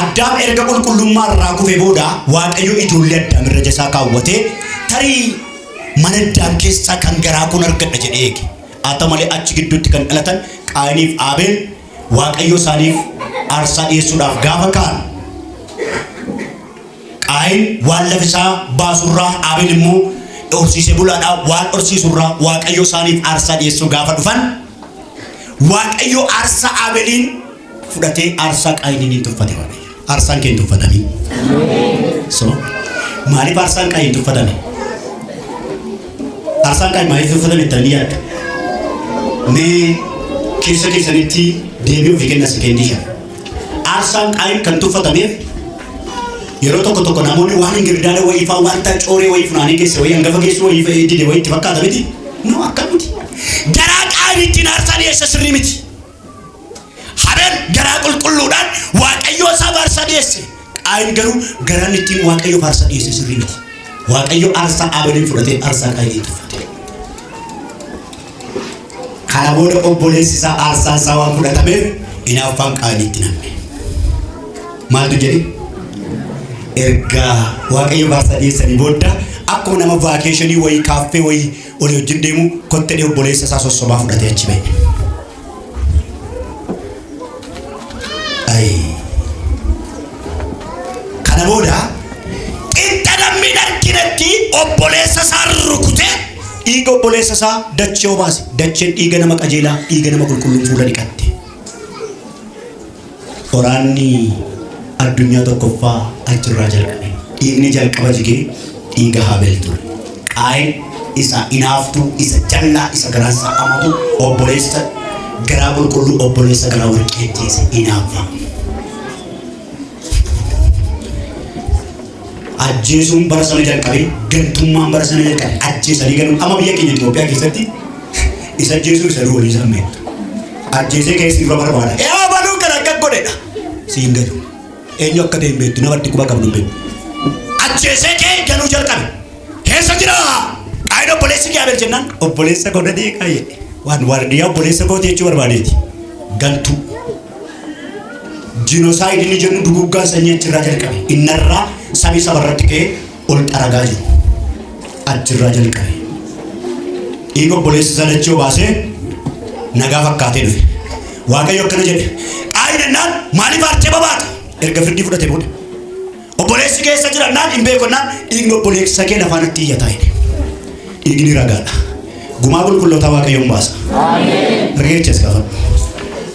Addaam erga qulqullummaa irraa kufe booda Waaqayyo ijoollee Addaam irra jasaa kaawwatee tarii mana Addaam keessaa kan garaa kun argadha jedhee eege. Haa ta'u malee achi gidduutti kan dhalatan Qaayiniif Abeel Waaqayyo isaaniif aarsaa dhiyeessuudhaaf gaafa ka'an Qaayin waan lafa isaa baasurraa Abeel immoo horsiisee bulaadhaa waan horsiisurraa Waaqayyo isaaniif aarsaa dhiyeessuu gaafa dhufan Waaqayyo aarsaa Abeeliin fudhatee aarsaa Qaayiniin hin tuffate Waaqayyo. Aarsaan kee hin tuffatamiin. So maaliif aarsaan Qaayin tuffatame? Aarsaan Qaayin maaliif tuffatame jettanii yaaddu? Mee keessa keessanitti deebii ofii kenna sekeendii shan. Aarsaan Qaayin kan tuffatameef yeroo tokko tokko namoonni waan hin girdaada wayii fa'aa wanta cooree wayii funaanee keessa wayii hangafa geessu wayii fa'ee dide wayii itti fakkaata miti. No akka miti. Garaa Qaayin ittiin aarsaa dhiyeessa sirrii miti. Habeel garaa qulqulluudhaan Waaqayyoo isaaf aarsaa dhiyeesse. Qaayin garuu garaan ittiin Waaqayyoof aarsaa dhiyeesse sirrii miti. Waaqayyo aarsaa Abeeliin fudhatee aarsaa Qaayiniin tuffate. Kana booda obboleessi isaa aarsaan isaa waan fudhatameef hinaaffaan Qaayinitti namme. Maaltu jedhe? Erga Waaqayyo aarsaa dhiyeessanii booda akkuma nama vacation wayii, kaaffee wayii olii wajjin deemu kottee obboleessa isaa sossobaa fudhatee achi ba'e. Ayi. Kana booda qinxa namni hin arginetti obboleessa isaa rukutee dhiiga obboleessa isaa dachee obaase. Dacheen dhiiga nama qajeelaa, dhiiga nama qulqulluun fuula dhiqatte. Waraanni addunyaa tokkoffaa achirraa jalqabe. Dhiigni jalqaba jigee dhiiga Habel ture. Qaayin isa inaaftuu, isa jallaa, isa garaan isaa amatu, obboleessa garaa qulqulluu, obboleessa garaa warqee ajjeese, inaaffaa. Ajjeesuun bara sana jalqabe, gantummaan bara sana jalqabe, ajjeesanii galuun amma biyya keenya Itoophiyaa keessatti isa ajjeesuu isa walii isaan beektu. Ajjeesee keessi dura barbaada. Yaa baluu kana akka godhedha. Siin galu. Eenyu akka ta'e hin beektu, namatti quba qabdu hin beektu. Ajjeesee kee galuu jalqabe. Keessa jira. Qaayin obboleessi kee Abel jennaan obboleessa koo dadee qaayye. Waan waardiyaa obboleessa kooti jechuu barbaadeeti. Gantuu. Genocide inni jennu duguggaan sanyii achirraa jalqabe. Innarraa sabi sabarratti ka'ee ol xaragaa jiru. Achirraa jalqabe. Dhiiga obboleessa isaa dachee obaasee nagaa fakkaatee dhufe. Waaqayyo akkana jedhe. Qaayin ennaan maaliif aartee babaata? Erga firdii fudhate booda. Obboleessi keessa jira naan hin beeku naan dhiigni obboleessa kee lafaanatti iyyataa jedhe. Dhiigni ragaadha. Gumaa qulqullootaa Waaqayyoon baasa. Riqichas gaafadhu.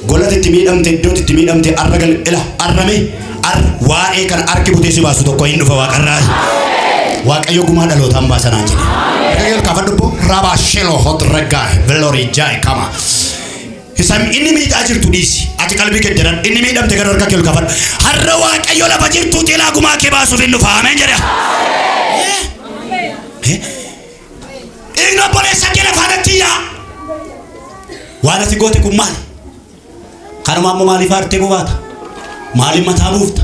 Golatti itti miidhamte, iddootti itti miidhamte, arra gal ila arrame ar waa'ee kana arki butee si baasu tokko hin dhufa waaqarraa. Waaqayyo gumaa dhalootaan baasa naan jedhe. Riqicha gaafadhu boo rabaa shelo hot ragaa velorii jaay kama. Isaan inni miidhaa jirtu dhiisi. Ati qalbii geddaran inni miidhamte gara harka kee ol kaafadhu. Har'a Waaqayyo lafa jirtuuti ilaa gumaa kee baasuuf hin dhufa. Ameen jedha. Dhiigni obboleessa kee lafaanatti iyyaa. Waan ati goote kun maali? Kanuma ammoo maaliif aartee bobaata? Maaliif mataa buufta?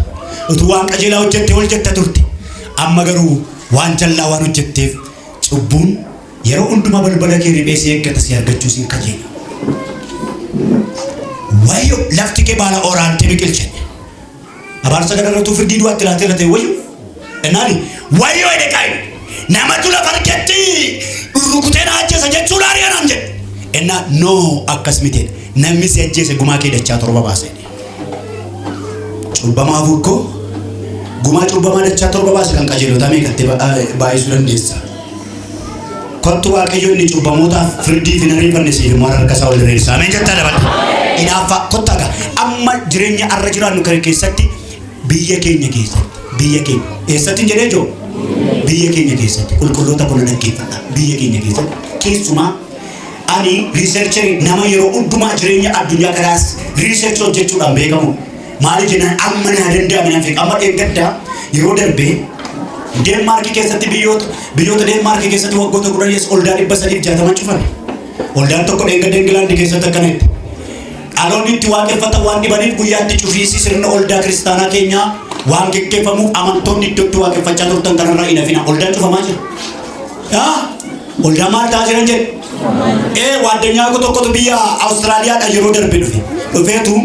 Utuu waan qajeelaa hojjette ol jetta turte. Amma garuu waan jallaa waan hojjetteef cubbuun yeroo hundumaa balbala kee riphee si eeggata, si argachuu si kajeela. Wayyo, lafti kee baala oraantee biqilche. Abaarsa kanarrattuu firdii du'aatti laatee irra ta'e wayyo. Ennaani wayyoo jedhe Qaayin. Namatu lafa argetti rukutee na ajjeesa jechuun ari'anaan jedhe. Ennaa noo akkas miti jedhe. Namni si ajjeese gumaa kee dachaa torba baasa jedhe. Cubbamaa furkoo gumaa cubbamaa dachaa torba baase kan qajeelotaa meeqatti baay'isuu dandeessa? Kottu, Waaqayyo inni cubbamootaaf firdii fi ariifanne siif immoo harka isaa ol diriirsa. Ameen jettaa dabalte. Inaaffaa kottaa gaa amma jireenya arra jiraannu kana keessatti, biyya keenya keessatti, biyya keenya eessatti hin jedhee jiru, biyya keenya keessatti, qulqulloota kun dhaggeeffadha, biyya keenya keessatti keessumaa ani researcher, nama yeroo hundumaa jireenya addunyaa kanaas research hojjechuudhaan beekamu. Maaliif jennaan amma naa danda'ame naan fiqa. Amma dheengaddaa yeroo darbee Deenmaarkii keessatti, biyyoota Deenmaarkii keessatti waggoota 10 as oldaa 360 cufame. Oldaan tokko dheengadda Ingilaandi keessatti akkana itti. Dhaloonni itti waaqeffatan waan dhibaniif guyyaatti cufiinsi sirna oldaa kiristaanaa keenyaa waan geggeeffamuuf amantoonni iddootti waaqeffachaa turtan kanarraa hin hafina. Oldaan cufamaa jira. Yaa oldaa maal ta'aa jiran jedhe. Ee, waaddanyaa koo tokkotu biyya Awustiraaliyaadha yeroo darbe dhufe. Dhufeetu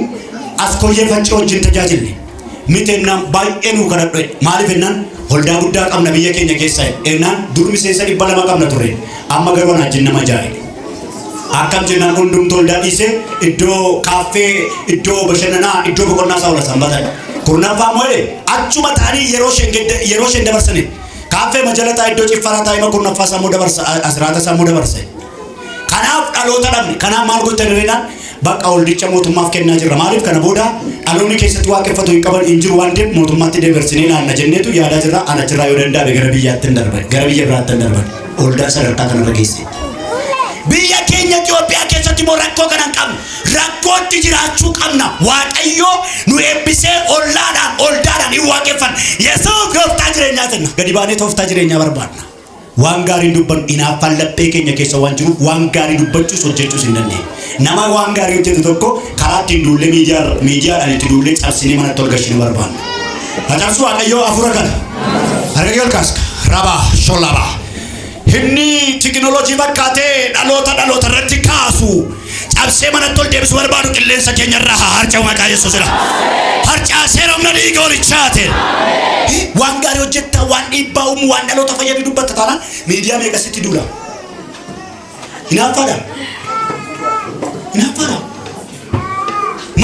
as koyyee faccee wajjin tajaajille. Miti ennaan baay'ee nuu kadhadhu jedhe. Maaliif ennaan waldaa guddaa qabna biyya keenya keessa ennaan dur miseensa 200 qabna turre. Amma garuu anaa wajjin nama jaa'e. Akkam jennaan hundumtuu waldaa dhiisee iddoo kaaffee, iddoo bashannanaa, iddoo boqonnaa isaa oola sanbata. Kurnaffaa immoo jedhe achuma ta'anii yeroo isheen dabarsanii kaaffee majala taa'ee, iddoo ciffaraa taa'ee kurnaffaa isaa immoo dabarsa, asiraata isaa immoo dabarsa. Kanaaf dhaloota dhabne. Kanaaf maal gochaa jirreenaan bakka waldicha mootummaaf kennaa jirra. Maaliif kana booda dhaloonni keessatti waaqeffatu hin qaban hin jiru waan ta'eef mootummaatti dabarsinee laanna jenneetu yaadaa jirra. Ana jirraa yoo danda'ame gara biyyaatti hin darban. Gara biyya biraatti hin darban. Waldaa sadarkaa kanarra geesse. Biyya keenya Itoophiyaa keessatti immoo rakkoo kana hin qabnu. Rakkootti jiraachuu qabna. Waaqayyo nu eebbisee ollaadhaan oldaadhaan hin waaqeffanna. Yesuus gooftaa jireenyaa jenna. Gadi baanee tooftaa jireenyaa barbaadna. Waan gaariin dubbannu hinaaffaan laphee keenya keessa waan jiruuf waan gaarii dubbachuus hojjechuus hin dandeenye. Nama waan gaarii hojjetu tokko karaa ittiin duullee miidiyaadhaan itti duullee cabsinee manatti ol gashinuu barbaanna. Hacaabsu Waaqayyoo hafuura kana. Harka kee ol kaasa. Rabaa sholabaa. Inni tikinooloojii fakkaatee dhaloota dhaloota irratti kaasu cabsee manatti ol deebisuu barbaadu qilleensa keenya irraa haa harca'u maqaa Yesuusidha. Harcaasee humna dhiiga holichaatiin. Waan gaarii hojjettaa, waan dhiibbaa uumu, waan dhaloota fayyadu dubbatta taanaan miidiyaa meeqa sitti duula. Hinaaffaadha. Hinaaffaadha.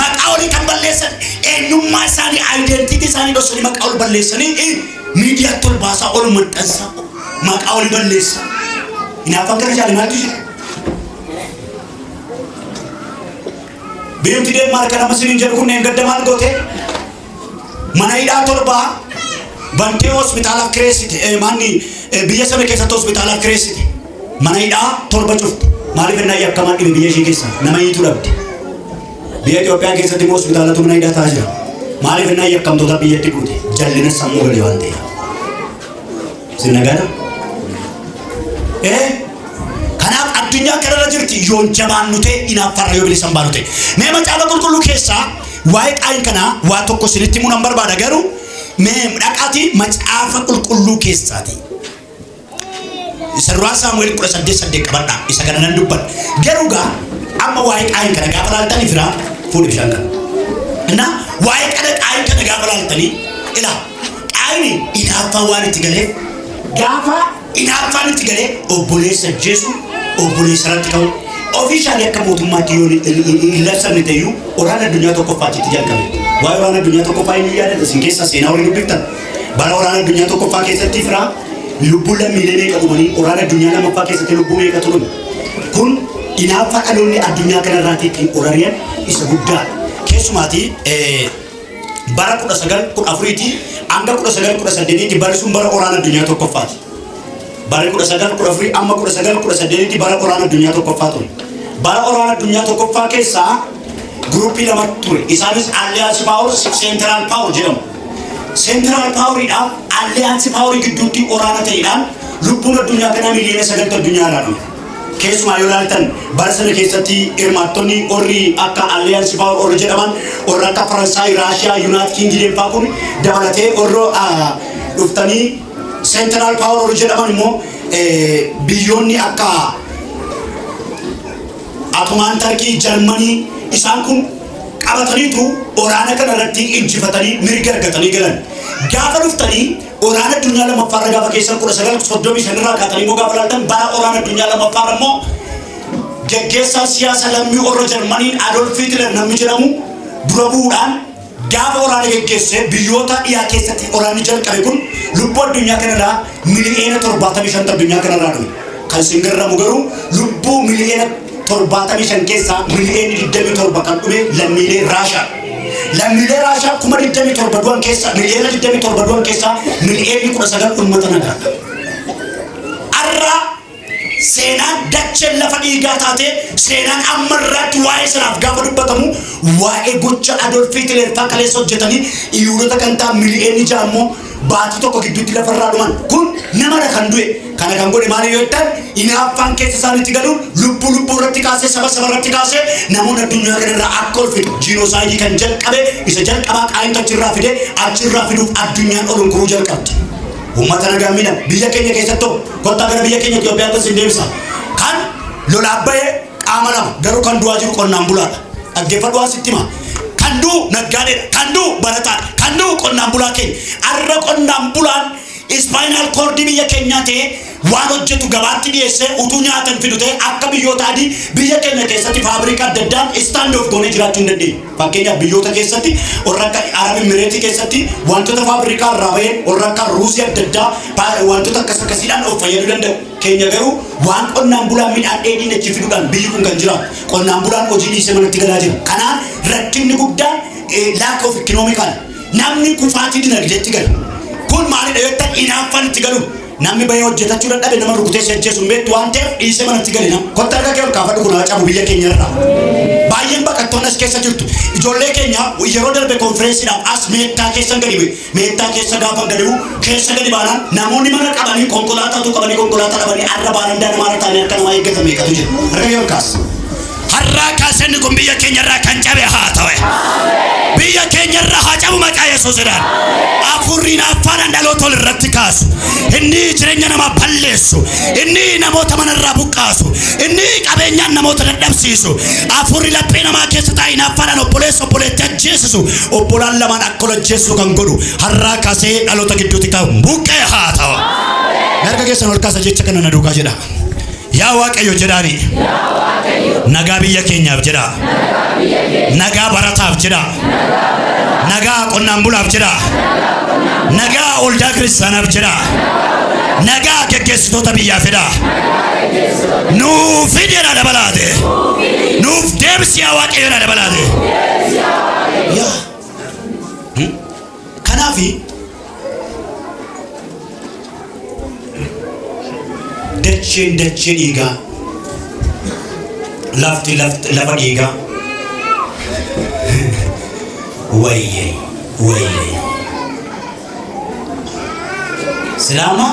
Maqaa olii kan balleessan, eenyummaa isaanii, identity isaanii dhoksanii maqaa ol balleessanii miidiyaatti ol baasaa, ol maxxansaa, maqaa olii balleessaa. Hinaaffaan kana jaale maaltu jira? Biyyumti Deenmaark kan amma isiniin jedhu kunneen gadda maal goote? Mana hidhaa 7 bantee hospitaalaaf kireessite. Manni biyya sana keessatti hospitaalaaf kireessite. Mana hidhaa 7 cufte. Maaliif ennaa yakkamaan dhibe biyya ishee keessa nama hiituu dhabde. Biyya Itoophiyaa keessatti immoo hospitaalatu mana hidhaa ta'aa jira. Maaliif ennaa yakkamtoota biyyatti guute? Jallina sammuu galee waan ta'eef. Isin nagaadha? Kanaaf addunyaa kanarra jirti yoon jabaannu ta'e, inaaffarra yoo bilisan baanu ta'e. Mee macaafa qulqulluu keessaa waa'ee Qaayin kanaa waa tokko isinitti himuu nan barbaada, garuu mee dhaqaatii macaafa qulqulluu keessaati. Isa duraa Saamu'eel 18:8 qabadhaa, isa kana nan dubbadha. Garuu gaa amma waa'ee Qaayin kana gaafa laaltanii firaa fuudhi bishaan kana. Innaa waa'ee kana Qaayin kana gaafa laaltanii, ilaa, Qaayini inaaffaa waan itti galeef, gaafa inaaffaan itti galee obboleessa ajjeesu, obboleessa irratti ka'u, officially akka mootummaatti yoo hin labsamne ta'eyyuu waraana addunyaa tokkoffaa achitti jalqabe. Waa'ee waraana addunyaa tokkoffaa inni yaadata isin keessaa seenaa warri dubbiftan. Bara waraana addunyaa tokkoffaa keessatti firaa lubbuun lammiilee meeqa dhumanii, waraana addunyaa lammaffaa keessatti lubbuu meeqatu dhume. Kun inaaffaa dhaloonni addunyaa kanarraatti ittiin orariyan isa guddaadha. Keessumaatii bara 1914tii hanga 1918tti barri sun bara waraana addunyaa tokkoffaati. Bara 1914 amma 1918tti bara waraana addunyaa tokkoffaa ture. Bara waraana addunyaa tokkoffaa keessaa groupii lama ture. Isaanis Alliance Power, Central Power jedhamu. Central Poweriidhaaf Alliance Powerii gidduutti waraana ta'eedhaan lubbuun addunyaa kanaa 9 miliyoona addunyaa irraa dhume. Keessumaa yoo ilaaltan bara sana keessatti hirmaattonni warri akka Alliance Power warri jedhaman, warra akka Faransaay, Raashiyaa, United Kingdom fa'aa kun dabalatee warra dhuftanii, Central Power warri jedhaman immoo biyyoonni akka Ottoman Tarkii, Jarmanii, isaan kun qabataniitu waraana kana irratti injifatanii mirga argatanii galan. Gaafa dhuftanii waraana addunyaa lammaffaarra gaafa keessan 1935 irraa kaatanii immoo gaafa ilaaltan, bara waraana addunyaa lammaffaarra immoo geggeessaan siyaasa lammii warra Jarmaniin Adolf Hitler namni jedhamu dura bu'uudhaan gaafa waraana geggeesse, biyyoota dhiyaa keessatti waraanni jalqabe kun lubbuu addunyaa kanarraa 75 miliyoona addunyaa kanarraa dhume. Kan isin garramu garuu lubbuu 75 miliyoona keessaa 27 miliyoona kan dhume lammiilee Raashaa. Lammiilee Raashaa 27,000 du'an keessaa, 27 miliyoona du'an keessaa 19 miliyoona uummata nagaadha. Arraa seenaan dacheen lafa dhiigaa taate, seenaan amma irraatti waa'ee sanaaf gaafa dubbatamu waa'ee gocha Adolf Hitler fa'aa kaleessa hojjetanii, Yihudoota kan ta'an 6 miliyoona immoo baatii tokko gidduutti lafarraa dhuman. Kun namadha kan du'e. Kana kan godhe maali yoo jettan, hinaaffaan keessa isaaniitti galuun lubbuu lubbuu irratti kaasee, saba saba irratti kaasee, namoonni addunyaa kanarraa akka ol fidu genocide kan jalqabe isa jalqabaa Qaayintu achirraa fide. Achirraa fiduuf addunyaan ol hunkuruu jalqabde. Uummata nagaa miidhama. Biyya keenya keessattuu kottaa gara biyya keenya Itoophiyaatti sin deebisa. Kan lolaaf bahee qaama lama, garuu kan du'aa jiru qonnaan bulaadha. Dhaggeeffadhu, waan sitti hima. Kan du'u naggaadeedha. Kan du'u barataadha. Kan du'u qonnaan bulaa keenya. Arra qonnaan bulaan spinal cordii biyya keenyaa ta'ee waan hojjetu gabaatti dhiyeessee utuu nyaatan fidu ta'e, akka biyyoota adii biyya keenya keessatti faabrika adda addaan stand of goonee jiraachuu hin dandeenyu. Fakkeenyaaf biyyoota keessatti warra akka Arab Emireetii keessatti wantoota faabrikaa irraa baheen, warra akka ruuzii adda addaa, wantoota akkas akkasiidhaan of fayyaduu danda'u. Keenya garuu waan qonnaan bulaan midhaan dheedhiin achi fiduudhaan biyyi kun kan jiraatu. Qonnaan bulaan hojii dhiisee manatti galaa jira. Kanaan rakkinni guddaan lack of economical, namni kufaatii dinagdeetti gala. Kun maalidha yoo jettan, hinaaffaan itti galuun. Namni bahee hojjetachuu dadhabe nama rukutee si ajjeesu hin beektu waan ta'eef dhiisee manatti gale nama. Kottaa harka kee ol kaafadhu, kun haa cabu biyya keenya irraa. Baay'een baqattoonni as keessa jirtu. Ijoollee keenya yeroo darbe konfirensiidhaaf as Meettaa keessan gadi bu'e. Meettaa keessa gaafa gadi bu'u, keessa gadi baanaan namoonni mana qabanii, konkolaataatu qabanii, konkolaataa dhabanii arra baarandaa namaarra taa'anii harka namaa eeggatan meeqatu jira. Harka kee ol kaas. Har'a Har'aa kaasee inni kun biyya keenya irraa kan cabe haa ta'u. Biyya keenya irraa haa cabu maqaa Yesuusidhaan. Hafuurri hinaaffaadhaan dhaloota ol irratti kaasu. Inni jireenya namaa balleessu. Inni namoota manarraa buqqaasu. Inni qabeenyaan namoota dadhabsiisu. Hafuurri laphee namaa keessa taa'e hinaaffaadhaan obboleessa obboleetti ajjeesisu. Obbolaan lamaan akka ol ajjeessu kan godhu. Har'aa kaasee dhaloota gidduutti kan buqqee haa ta'u. Harka keessan ol kaasa, jecha kana na duukaa jedha. Yaa Waaqayyo jedhaani. Nagaa biyya keenyaaf jedha. Nagaa barataaf jedha. Nagaa qonnaan bulaaf jedha. Nagaa waldaa kiristaanaaf jedha. Nagaa geggeessitoota biyyaaf jedha. Nuuf fidi jedha dabalaate. Nuuf deebisi yaa Waaqayyo jedha dabalaate. Yaa. Kanaafi dacheen dachee dhiigaa, lafti lafti lafa dhiigaa. Wayyee, wayyee, silaama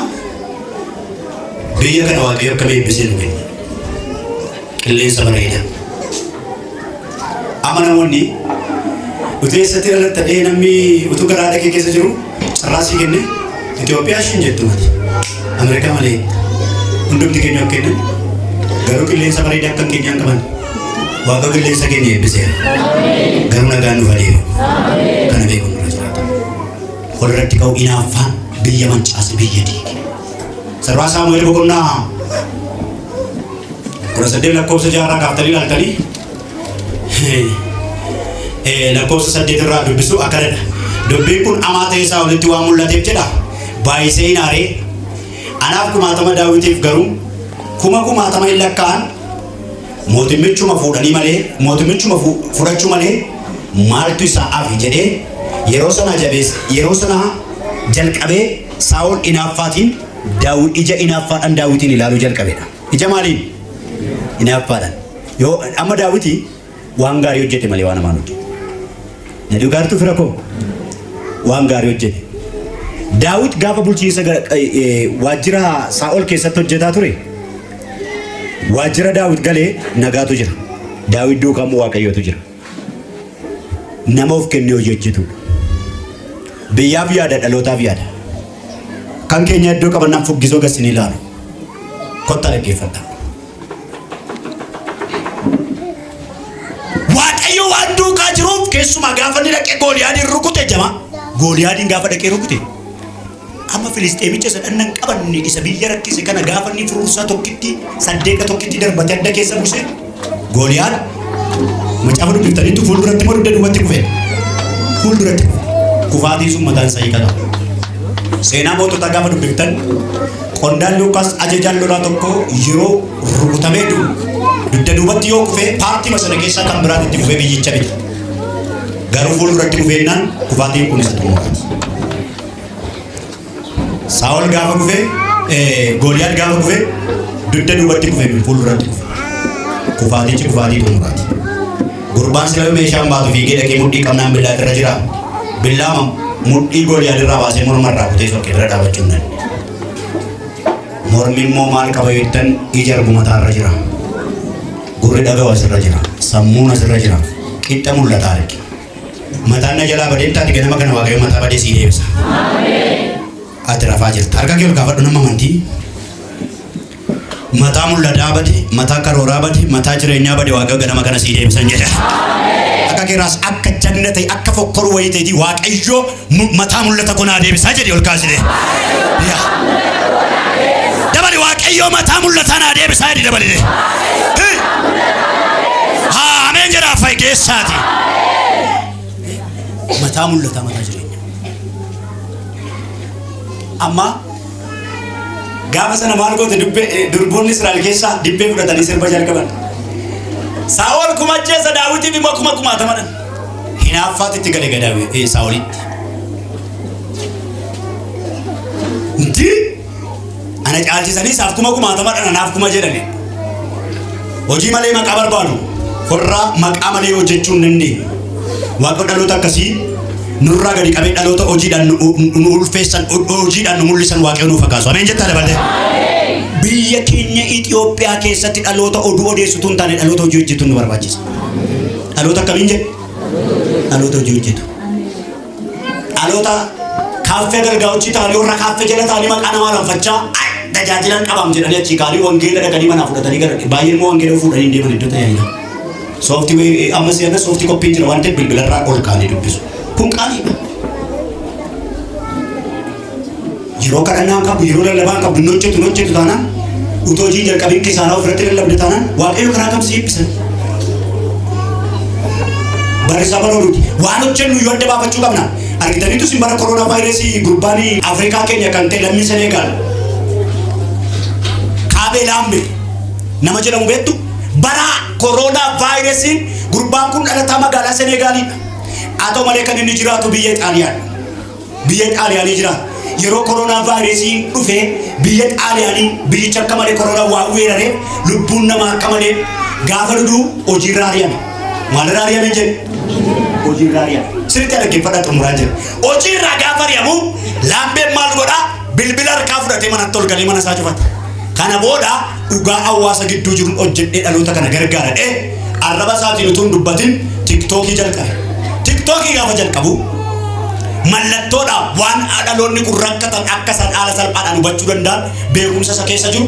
biyya kana Waaqayyo akka eebbisee nu kenne, qilleensa bareeda. Amma namoonni utuu eessatti dhalattadhee, namni utuu garaa dhaqee keessa jiru carraa sii kenne, Itoophiyaa ishiin jettu mati. Ameerikaa malee hundumti keenya of kennan, garuu qilleensa bareedaa akkan keenyaan qaban. Waaqa qilleensa keenya eebbiseera. Garuu nagaan nuuf adeemu. Kana beekuun nurra jiraata. Walirratti ka'u, inaaffaan biyya mancaase, biyya diige. Sarbaa Saamu'eel boqonnaa 18 lakkoofsa 6rraa kaaftanii ilaaltanii, lakkoofsa 8 irraa dubbisu akkanadha. Dubbiin kun amaa ta'e isaa olitti waan mul'ateef jedha. Baay'isee hin aaree, anaaf kumaatama, Daawitiif garuu kuma kumaatama hin lakkaa'an, mootummichuma fuudhanii malee, mootummichuma fudhachuu malee maaltu isaa hafe jedhee, yeroo sana jabees, yeroo sana jalqabee Saa'ol inaaffaatiin Daawit, ija inaaffaadhaan Daawitiin ilaaluu jalqabedha. Ija maaliin? Inaaffaadhaan. Yoo amma Daawiti waan gaarii hojjete malee waan hamaan hojjete. Na dhugaartuu fira koo, waan gaarii hojjete. Daawit gaafa bulchiinsa waajjira Saa'ol keessatti hojjetaa ture, waajjira Daawit galee nagaatu jira. Daawit duukaa immoo Waaqayyootu jira. Nama of kennee hojii hojjetudha. Biyyaaf yaada, dhalootaaf yaada. Kan keenya iddoo qabannaan fuggisoo gasin ilaalu. Kottaa dhaggeeffadhaa. Waaqayyo waan duukaa jiruuf, keessumaa gaafa inni dhaqee Gooliyaadiin rukute jama. Gooliyaadiin gaafa dhaqee rukute, amma Filisxeemicha isa dhanna hin qabanne, isa biyya rakkise kana, gaafa inni furuursaa tokkitti saddeeqa tokkitti darbate adda keessa buuse, Gooliyaad, macaafa dubbiftaniitu, fuulduratti moo dugda duubatti kufe? Fuulduratti kufe. Kufaatiin sun mataan isaa hiika qaba. Seenaa moototaa gaafa dubbiftan, qondaalli yookaas ajajaan lolaa tokko yeroo rukutamee du'u, dugda duubatti yoo kufe, paartii sana keessaa kan biraatti itti kufee biyyicha bita. Garuu fuulduratti kufeennaan kufaatiin kun isa xumuraati. Saa'ol gaafa kufe, Gooliyaad gaafa kufe, dugda duubatti kufe, fuulduratti kufe. Kufaatichi kufaatii xumuraati. Gurbaan sila meeshaan baatu fiigee dhaqee mudhii qabnaan billaa irra jira. Billaa mudhii Gooliyaad irraa baasee morma irraa kutee sokkee bira dhaabachuu hin dandeenye. Mormi immoo maal qaba jettan, ija argu mataa irra jira. Gurri dhaga'u asirra jira. Sammuun asirra jira. Qixxa mul'ata argi. Mataan na jalaa badee taate, ganama kana Waaqayyo mataa badee sii deebisa. Ati rafaa jirta. Harka kee ol kaafadhu, nama amantii. Mataa mul'ataa bade, mataa karooraa bade, mataa jireenyaa bade, Waaqayyo ganama kana sii deebisan jedha. Akka keeraas akka jagna ta'e, akka fokkoruu wayii ta'eeti, Waaqayyo mataa mul'ata konaa deebisaa jedhi ol kaasine. Yaa. Dabali, Waaqayyo mataa mul'ataa naa deebisaa jedhi dabalile. Hey. Haa, ameen jedhaa faygeessaati. Mataa mul'ataa, mataa jireenya. Amma gaafa sana maal goote? Dubbee durboonni Israa'el keessaa dibbee fudhatanii sirba jalqaban. Saa'ol kuma ajjeesa, Daawitiif immoo kuma kumaatamadhan. Hinaaffaatti itti gale gada Saa'olitti. Ndi ana caalchisanii isaaf kuma kumaatamadhan, anaaf kuma jedhani. Hojii malee maqaa barbaadu. Horraa maqaa malee hojjechuu hin dandeenyu. Waaqa dhaloota akkasii nurraa gadi qabee dhaloota hojiidhaan nu ulfeessan, hojiidhaan nu mul'isan Waaqayyo nuuf hakaasu. Ameen jettaa dabalatee. Biyya keenya Itoophiyaa keessatti dhaloota oduu odeessitu hin taane, dhaloota hojii hojjetu nu barbaachisa. Dhaloota akkamiin jedhe? Dhaloota hojii hojjetu. Dhaloota kaaffee gargaa'uchi ta'anii, warra kaaffee jala ta'anii maqaa namaa ranfachaa tajaajilan qabam jedhanii achii kaanii wangeela dhaqanii manaa fudhatanii gara baay'een immoo wangeela fuudhanii deeman iddoo tajaajila. Soft ammas yana soft copyn jira waan ta'eef bilbilarraa ol kaanii dubbisu. Kun qaaniidha. Yeroo kadhannaan qabu, yeroo lallabaan qabu, hin hojjetu, hin hojjetu taanaan, utoo hojii jalqabiin kisaaraa ofirratti lallabde taanaan, Waaqayyo karaa kam si eebbisan? Barreessaa barooduuti. Waan hojjennu yoo adda baafachuu qabna. Argitaniitu isin bara koronaa vaayirasii gurbaan Afrikaa keenya kan ta'e, lammii Senegaal, Kaabee Laambe nama jedhamu beektu. Bara koronaa vaayirasiin gurbaan kun dhalataa magaalaa Senegaaliidha. Haa ta'u malee kan inni jiraatu biyya Xaaliyaan. Biyya Xaaliyaanii jiraata. Yeroo koronaa vaayirasiin dhufe biyya Xaaliyaanii biyyicha akka malee koronaa waan weerareef lubbuun namaa akka malee gaafa dudu hojiirra ari'ame. Maalirraa ari'ame jedhe? Hojiirra ari'ame. Sirriitti dhaggeeffadhaa, xumuraa jira. Hojiirraa gaafa ari'amu Laambeen maal godhaa? Bilbila harkaa fudhatee manatti ol galee mana isaa cufata. Kana booda dhugaa hawaasa gidduu jiruun hojjedhee dhaloota kana gargaaradhee arraba isaatiin utuu hin dubbatin TikTokii jalqabe. TikTokii gaafa jalqabu mallattoodhaan waan dhaloonni kun rakkatan akka isaan haala salphaadhaan hubachuu danda'an beekumsa isa keessa jiru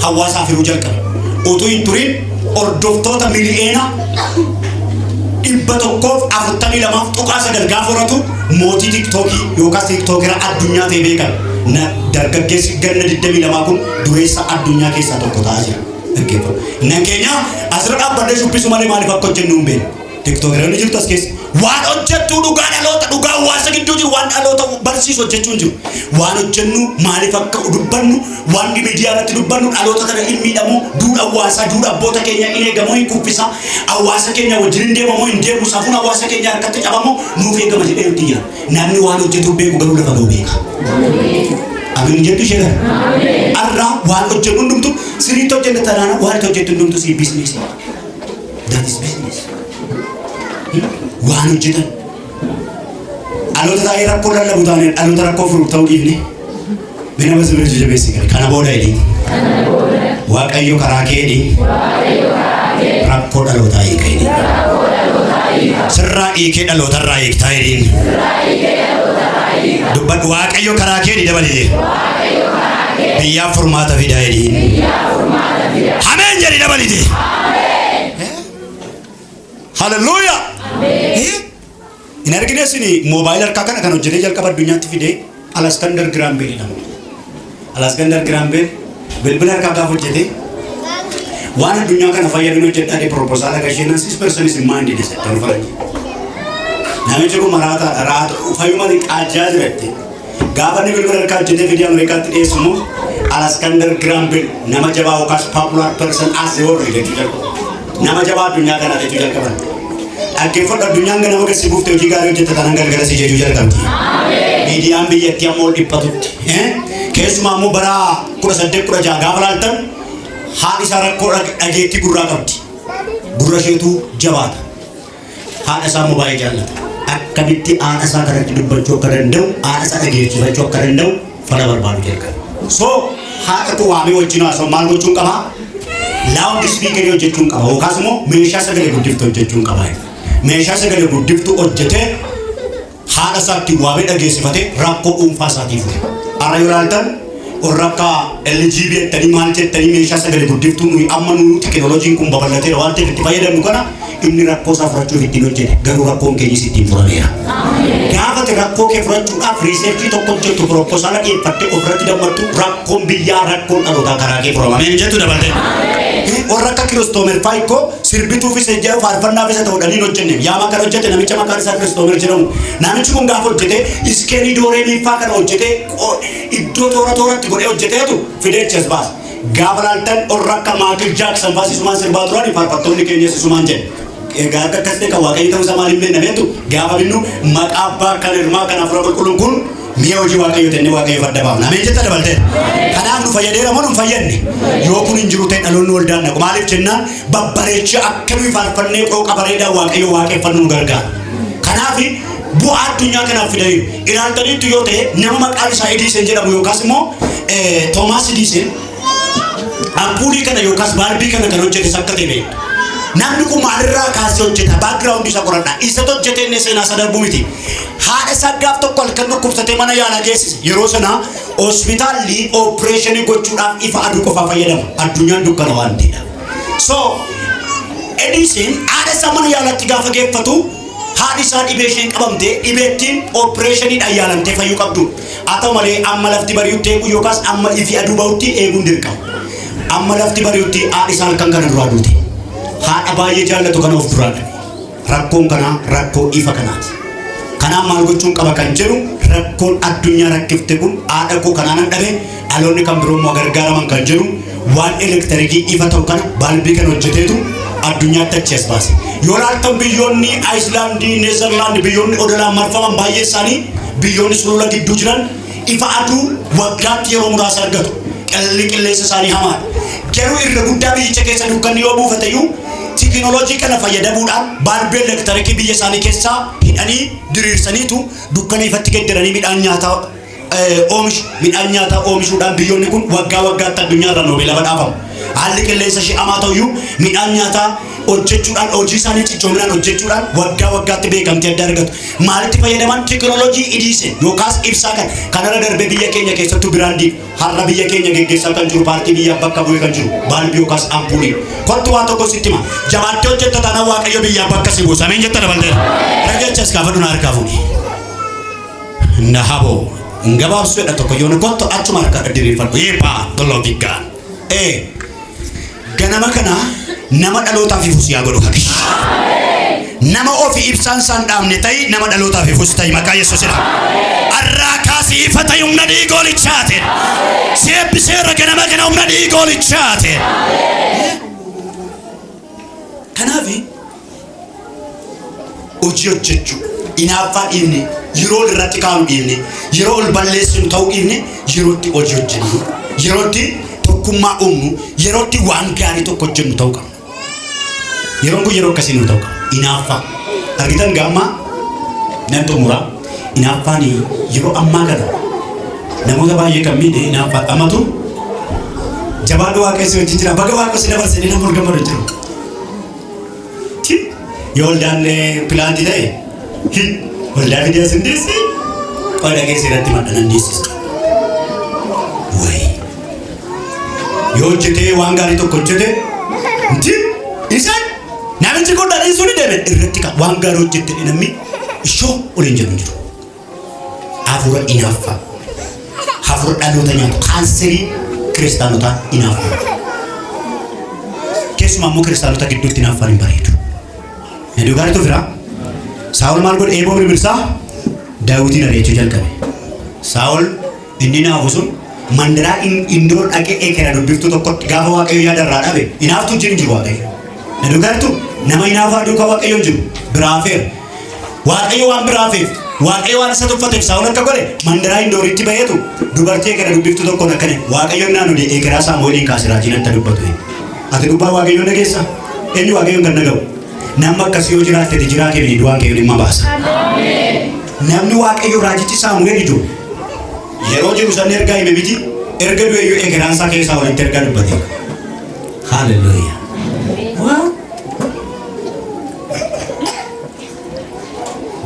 hawaasaaf hiruu jalqabe. Utuu hin turin hordoftoota 142.9 miliyoona gaafa horatu mootii TikTokii yookaas TikTokera addunyaa ta'e beekame. Na dargaggeessi ganna 22 kun dureessa addunyaa keessaa tokko ta'aa jira. Dhaggeeffadhu. Nan keenya asirra dhaabbannee shubbisu malee maaliif akka hojjennu hin beeknu. TikTokeroonni jirtu as keessa. Waan hojjettu dhugaa dhaloota, dhugaa hawaasa gidduu jiru, waan dhaloota barsiisu hojjechuu hin jiru. Waan hojjennu, maaliif akka dubbannu, waan miidiyaa irratti dubbannu dhaloota kana hin miidhamu, duudha hawaasaa, duudha abboota keenya hin eegamu, hin kuffisa, hawaasa keenya wajjin hin deemamu, hin deemu, safuun hawaasa keenya harkatti cabamu nuuf eegama jedhee nutti jira. Namni waan hojjetu beeku garuu lafa ga'u beeka. Amiin jettu ishee kana. Arraa waan hojjennu hundumtu sirriitti hojjenne taanaan waan itti hojjettu hundumtu si business. That is business. Waan hojjetan. Dhaloota taa'ee rakkoo lallabu taaneen dhaloota rakkoo furuuf ta'uu dhiifne. Mina basi bira jabeessi gari. Kana booda jedhi. Waaqayyo karaa kee jedhi. Rakkoo dhalootaa hiika jedhi. Sirraa hiikee dhalootarraa hiiktaa jedhiin. Dubbadhu, Waaqayyo karaa kee dabali. Biyyaaf furmaata fidaa jedhiin. Ameen jedhi dabalite. Hallelujah. Hin argine isin moobaayil harkaa kana kan hojjetee jalqaba addunyaatti fidee Alexander Graham Bell jedhama. Alexander Graham Bell bilbila harkaa gaafa hojjete waan addunyaa kana fayyadamee hojjedhaa dhee proposal agarsiisan, this person is minded jedhan faranjii. Namichi kun maraataadha, raata fayyuma qaajjaa jira itti. Gaafa inni bilbila harkaa hojjetee fidee Ameerikaatti dhiyeessu immoo Alexander Graham Bell nama jabaa yookaas popular person as the world jechuu jalqabu. Nama jabaa addunyaa kanaa jechuu jalqaban. Dhaggeeffadhu, addunyaan ganama gadi buuftee hojii gaarii hojjette taanaan galgala si jechuu jalqabdi. Miidiyaan biyyattii ammoo ol dhiphatutti. Keessumaa immoo bara 1816 gaafa laaltan haadhi isaa rakkoo dhageettii gurraa qabdi. Gurra isheetu jabaata. Haadha isaa immoo baay'ee jaallata. Akkamitti haadha isaa kanatti dubbachuu akka danda'u, haadha isaa dhageessifachuu akka danda'u fala barbaadu jalqabe. So haadha koo waamee wajjin haasa'u maal gochuun qabaa? Loud speakerii hojjechuun qaba yookaas immoo meeshaa sagalee guddiftuu hojjechuun qaba. Meeshaa sagalee guddiftuu hojjetee haadha isaatti waamee dhageessifatee rakkoo dhuunfaa isaatii fure. Har'a yoo ilaaltan warra akka LGB jettanii maal jettanii meeshaa sagalee guddiftuu nuyi amma nu teekinooloojiin kun babal'ateera waan ta'eef itti fayyadamnu kana inni rakkoo isaa furachuuf ittiin hojjete, garuu rakkoon keenyis ittiin furameera. Gaafa ati rakkoo kee furachuudhaaf researchii tokko hojjettu, proposala dhiyeeffattee ofirratti dammattu, rakkoon biyyaa, rakkoon dhalootaa karaa kee furama. Ameen jettu dabaltee. Warra akka Kiristoomer Faayikoo sirbituufis jedhu faarfannaafis haa ta'u dhaliin hojjenne. Yaama kan hojjete namicha maqaan isaa Kiristoomer jedhamu. Namichi kun gaafa hojjete iskeelii dooree miiffaa kana hojjete iddoo toora tooratti godhee hojjeteetu fidee achas baasa. Gaafa laaltan warra akka Maakil Jaaksan fa'aa isumaan sirbaa turan, faarfattoonni keenyas isumaan jedhe. Egaa akka akkas ta'e kan Waaqayyo ta'uu isaa maaliin beekna beektu? Gaafa binnu maqaa abbaa kan ilmaa kan hafuura qulqulluun kun mi'a hojii Waaqayyo ta'e Waaqayyo adda baafna. Ameen jetta dabaltee. Kanaaf nu fayyadeera moo nu hin fayyadne? Yoo kun hin jiru ta'e dhaloonni waldaan dhaqu. Maaliif jennaan babbareecha akka nuyi faarfannee qooqa bareedaa Waaqayyo waaqeffannu nu gargaara. Kanaaf bu'aa addunyaa kanaaf fidaniiru. Ilaaltaniittu yoo ta'e nama maqaan isaa Ediisen jedhamu yookaas immoo Toomaas Ediisen Ampuulii kana yookaas baalbii kana kan hojjetes akka ta'e beektu. Namni kun maalirraa kaasee hojjeta? Background isaa qoradhaa. Isatu hojjete inni seenaa isa darbu miti. Haadha isaa gaaf tokko halkan dhukkubsatee mana yaalaa geessise. Yeroo sana hospitaalli opereeshinii gochuudhaaf ifa aduu qofaa fayyadama. Addunyaan dukkana waan ta'eedha. So Edison haadha isaa mana yaalaatti gaafa geeffatu haadhi isaa dhibee isheen qabamte dhibeettiin opereeshiniidhaan yaalamtee fayyuu qabdu. Haa ta'u malee amma lafti bari'utti eeguu yookaas amma ifi aduu bahutti eeguun dirqama. Amma lafti bari'utti haadhi isaa halkan kana duraa duute. Haadha baay'ee jaallatu kana of duraa dhabe. Rakkoon kanaa rakkoo ifa kanaati. Kanaaf maal gochuun qaba kan jedhu rakkoon addunyaa rakkifte kun haadha koo kanaan dhabe dhaloonni kan biroo immoo gargaaraman kan jedhu waan elektirikii ifa ta'u kana baalbii kan hojjeteetu addunyaatti achi as baase. Yoo laaltan biyyoonni Ayislaandii, Neezerlaand biyyoonni odolaan marfaman baay'ee isaanii biyyoonni sulula gidduu jiran ifa aduu waggaatti yeroo muraasa argatu. Qilli qilleensa isaanii hamaadha. Garuu irra guddaa biyyicha keessa dukkanni yoo buufate iyyuu teekinooloojii kana fayyadamuudhaan baalbii elektirikii biyya isaanii keessaa hidhanii diriirsaniitu dukkana ifatti geddaranii midhaan nyaataa oomishu. Midhaan nyaataa oomishuudhaan biyyoonni kun waggaa waggaatti addunyaa irra noobeela badhaafamu. Haalli qilleensa ishee hamaa ta'uyyuu midhaan nyaataa hojjechuudhaan hojii isaanii cichoominaan hojjechuudhaan waggaa waggaatti beekamtii adda argatu. Maalitti fayyadaman? Teekinooloojii Edison yookaas ibsaa kan kanarra darbee biyya keenya keessattuu biraandii har'a biyya keenya geggeessaa kan jiru paartii biyyaaf bakka bu'ee kan jiru baalbii yookaas ampuulii. Kottu waan tokko sitti hima. Jabaattee hojjetta taanaan Waaqayyo biyyaaf bakka si buusa. Ameen jetta dabalteera. Ragachas gaafa dhuna harkaa fuudhi. Nahabo. Gabaabsuudha tokko yoon kottu achuma harkaa diriirfadhu. Yeepaa toloofikaa. Ganama kana nama dhalootaaf ifus yaa godhu hakish. Nama ofii ibsaan isaan dhaabne ta'i nama dhalootaaf ifus ta'i maqaa Yesuusidha. Arraa kaasii ifa ta'i humna dhiigoolichaatiin. Si eebbiseera ganama kana humna dhiigoolichaatiin. Kanaaf hojii hojjechuu hinaaffaa dhiifne yeroo irratti kaa'u dhiifne yeroo ol balleessinu ta'uu dhiifne yerootti hojii hojjennu yerootti tokkummaa uumnu yerootti waan gaarii tokko hojjennu ta'uu qabna. Yeroon kun yeroo akkasii nu ta'uu qaba. Hinaaffaa. Argitan gaammaa nan xumura. Hinaaffaan yeroo ammaa kana namoota baay'ee kan miidhe hinaaffaa ammatu jabaadhu Waaqayyo si wajjin jira. Baga Waaqayyo si dabarse nama ol gammadu jiru. Yoo waldaan pilaantii ta'e waldaa fidee as hin deessi qoda keessa irratti maxxanan deessisa. Wayi. Yoo hojjetee waan gaarii tokko hojjete nti isaan namichi kun dhadhiisuu ni deeme irratti waan gaarii hojjette namni ishoo oliin jedhu hin jiru. Hafuura hinaaffaa. Hafuura dhaloota nyaatu kaanserii kiristaanotaa hinaaffaa. Keessumaa immoo kiristaanota gidduutti hinaaffaan hin bareedu. Iddoo gaariitu fira. Saa'ol maal godhe? Eeboo birbirsaa Daawitiin ari'achuu jalqabe. Saa'ol inni naafu sun mandaraa indoor dhaqee ekera dubbiftuu tokkotti gaafa Waaqayyo yaada irraa dhabe hinaaftuu jiru hin jiru Waaqayyo. Iddoo gaariitu nama hinaafaa duukaa Waaqayyo hin jiru. Biraafeera. Waaqayyo waan biraafeef Waaqayyo waan isa tuffateef Saa'ol akka godhe mandaraa indooritti baheetu dubartii ekera dubbiftuu tokkoon akkana Waaqayyo naan odee ekeraa Saamu'eeliin kaase raajiin atta dubbatu. Ati dubbaa Waaqayyoon dhageessaa? Eenyu Waaqayyoon kan dhaga'u? Namni akkasii yoo jiraatte jiraa kee du'aan kee dhimma baasa. Namni Waaqayyo raajichi Saamu'eel ijoo yeroo jiru san ergaa hime miti erga du'e iyyuu ekeraan isaa keessaa walitti ergaa dubbate. Haaleluyyaa.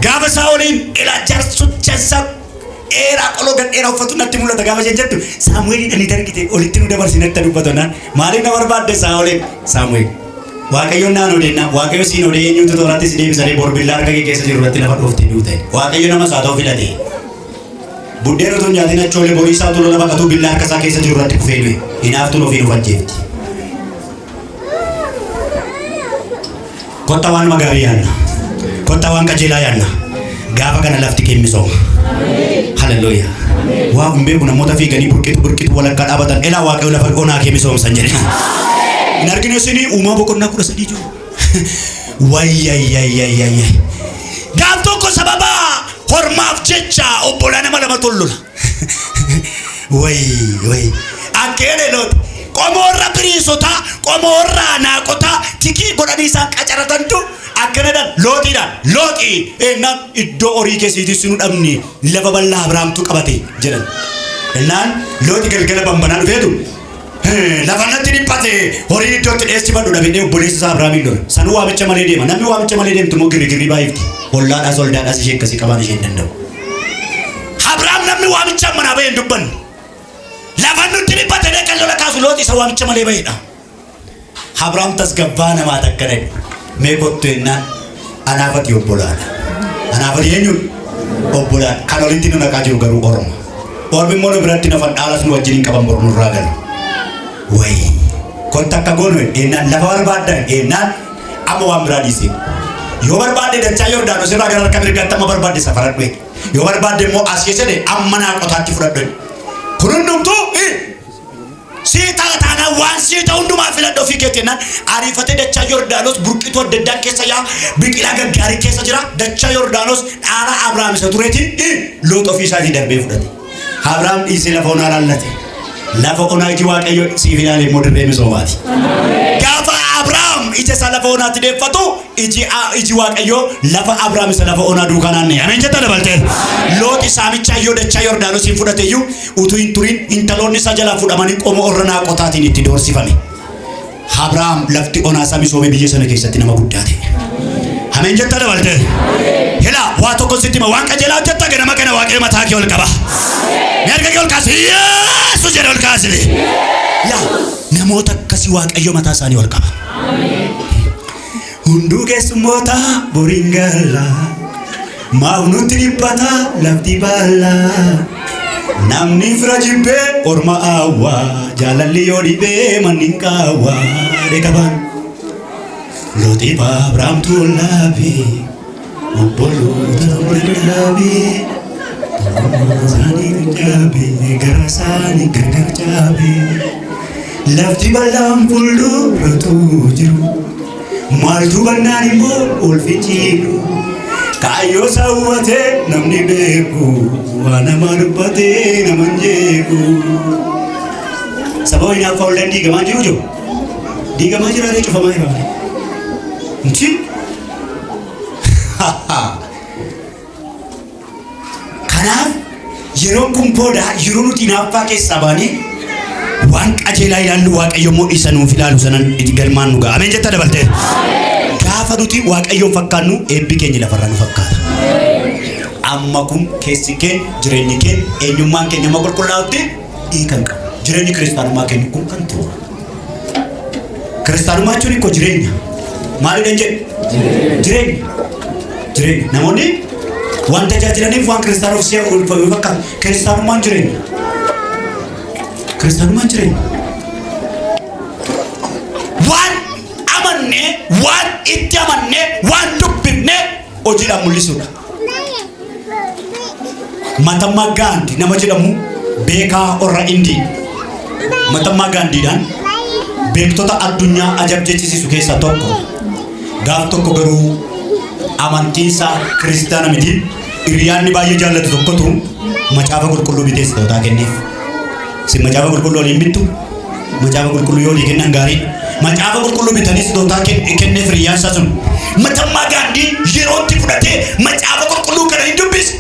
Gaafa Saa'oliin ilaa jaarsucha dheeraa qoloo gad dheeraa uffatu natti mul'ata gaafa isheen jettu Saamu'eeliin ani dargite olitti nu dabarsi natti dubbatu naan maaliif na barbaadde Saa'oliin Saamu'eel. Waaqayyoon naan odeennaa Waaqayyo siin odee eenyutu tooratti si deebisanii bor billaa harka kee keessa jiru irratti lafa dhooftee duute. Waaqayyo nama isaa ta'u filate. Buddeen utuu hin nyaatin achoolee borii isaa utuu lola baqatuu billaa harka isaa keessa jiru irratti kufee du'e. Hinaaftuun ofiin of ajjeefti. Kottaa waanuma gaarii yaadna. Kottaa waan qajeelaa yaadna. Gaafa kana lafti kee misooma. Haleluuyaa. Waa hin beeku namoota fiiganii burqitu burqitu walakkaa dhaabatan elaa Waaqayyo lafa onaa kee misoomsan jedhe. Hin arginu isinii uumaa boqonnaa 13 jiru. Wayyayyayyayyayya. Gaaf tokko sababa hormaaf jecha obbolaa nama lama tollola. Wayi wayi. Akkeelee looti. Qomoorra biriisotaa, qomoorra naaqotaa tikii godhanii isaan qacaratantu akkanadhaan looxiidhaan looxii ennaan iddoo horii keessiitii sinu dhabni lafa bal'aa Abiraamtu qabate jedhan. Ennaan looxi galgala bambanaa dhufeetu Lafa natti dhiphate horiin iddootti dheessifadhu dhabee obboleessa isaa Abrahaamiin lola. Sanuu waamicha malee deema. Namni waamicha malee deemtu immoo girrigirrii baay'ifti. Ollaadhaas oldaadhaas ishee akkasii qabaan ishee hin danda'u. Abrahaam namni waamicha manaa bahee hin dubbanne. Lafa nutti dhiphate dee kan lola kaasu Loox isa waamicha malee bahedha. Abrahaam tasgabbaa namaa takka dhaqe. Mee kottu jennaan anaafati obbolaadha. Anaafati eenyuun obbolaadha. Kan olitti nu naqaa jiru garuu Orma. Ormi immoo nu biratti nafan dhaalas nu wajjin hin qaban boru nurraa galu. Wayi kottu akka goonu jennaan lafa barbaaddan jennaan amma waan biraa dhiise. Yoo barbaadde dachaa Yordaanos irraa gara harka mirgaatti amma barbaadde safaradhu. Yoo barbaadde immoo as keessa amma naa qotaatti fudhadhu. Kun hundumtuu sii ta'a taanaan waan sii ta'u hundumaa filadhu ofii keetii jennaan ariifatee dachaa Yordaanos burqituu adda addaa keessa yaa biqilaa gaggaarii keessa jira dachaa Yordaanos dhaala Abrahaam isa tureetiin Loox ofii isaatii darbee fudhate. Abrahaam dhiisee lafa onaa laallate. Lafa onaa iji Waaqayyo siif ilaale immoo dirree misoomaati. Gaafa Abrahaam ija isaa lafa onaatti deeffatu iji Waaqayyoo lafa Abrahaam isa lafa onaa duukaa naanna'e. Ameen jetta dabaltee. Looxi saamichaa yoo dachaa Yordaanosiin fudhate iyyuu utuu hin turin intaloonni isaa jalaa fudhamanii qomoo orra naaqotaatiin itti doorsifame. Abrahaam lafti onaa isaa misoome biyya sana keessatti nama guddaa ta'e. Ameen jetta dabaltee. Hila waa tokko sitti hima waan qajeelaa hojjetta ganama kana Waaqayyo mataa kee ol qaba. Mee harka kee ol kaasi. Yesuus jedhe ol kaasi. Yaa namoota akkasii Waaqayyo mataa isaanii ol qaba. Hunduu keessummoota boriin galla. Maaf nutti dhiphata lafti baalla. Namni fira jibbee orma awwaa. Jaalalli yoo dhibee manni hin qaawwaa. Dhekabaan. Looxiif Abrahaamtu ollaabe. Obboloota wal dhaabe. Tokkummaa isaanii caabe. Garaa isaanii gargar caabe. Lafti bal'aan fuulduratu jiru. Maaltu bannaan immoo ol finciilu. Kaayyoo isaa hubatee namni beeku. Waa nama dubbatee nama hin jeequ. Sababa hinaaffaa waldaan diigamaa jiru jiru. Diigamaa jira ree cufamaa jira malee. Inchi. Kanaaf yeroon kun booda yeroo nuti hinaaffaa keessaa baanee waan qajeelaa ilaallu Waaqayyo immoo isa nuuf ilaalu sanan itti galmaan nu ga'a. Ameen jetta dabaltee. Gaafa nuti Waaqayyoon fakkaannu eebbi keenya lafarraa nu fakkaata. Amma kun keessi keenya, jireenyi keenya, eenyummaan keenya amma qulqullaa'utti hiika hin qabu. Jireenyi kiristaanummaa keenya kun kan ta'u. Kiristaanummaa jechuun hiikoo jireenya. Maalidha jedhu? Jireenya. Jireenya. Namoonni waan tajaajilaniif waan kiristaana of si'a ulfamee fakkaatu. Kiristaanummaan jireenya. Kiristaanummaan jireenya. Waan amanne, waan itti amanne, waan dubbifne hojiidhaan mul'isuudha. Mahatma Gandhi nama jedhamu beekaa warra Indii. Mahatma Gandhiidhaan beektota addunyaa ajab jechisiisu keessaa tokko. Gaaf tokko garuu amantiin isaa kiristaana miti. Hiriyaanni baay'ee jaallatu tokkotu macaafa qulqulluu bitee sitootaa kenneef. Isin macaafa qulqulluu waliin bittu? Macaafa qulqulluu yoo walii kennan gaariidha. Macaafa qulqulluu bitanii sitootaa kenneef hiriyyaan isaa sun. Mahatma Gandhi yerootti fudhatee macaafa qulqulluu kana hin dubbise.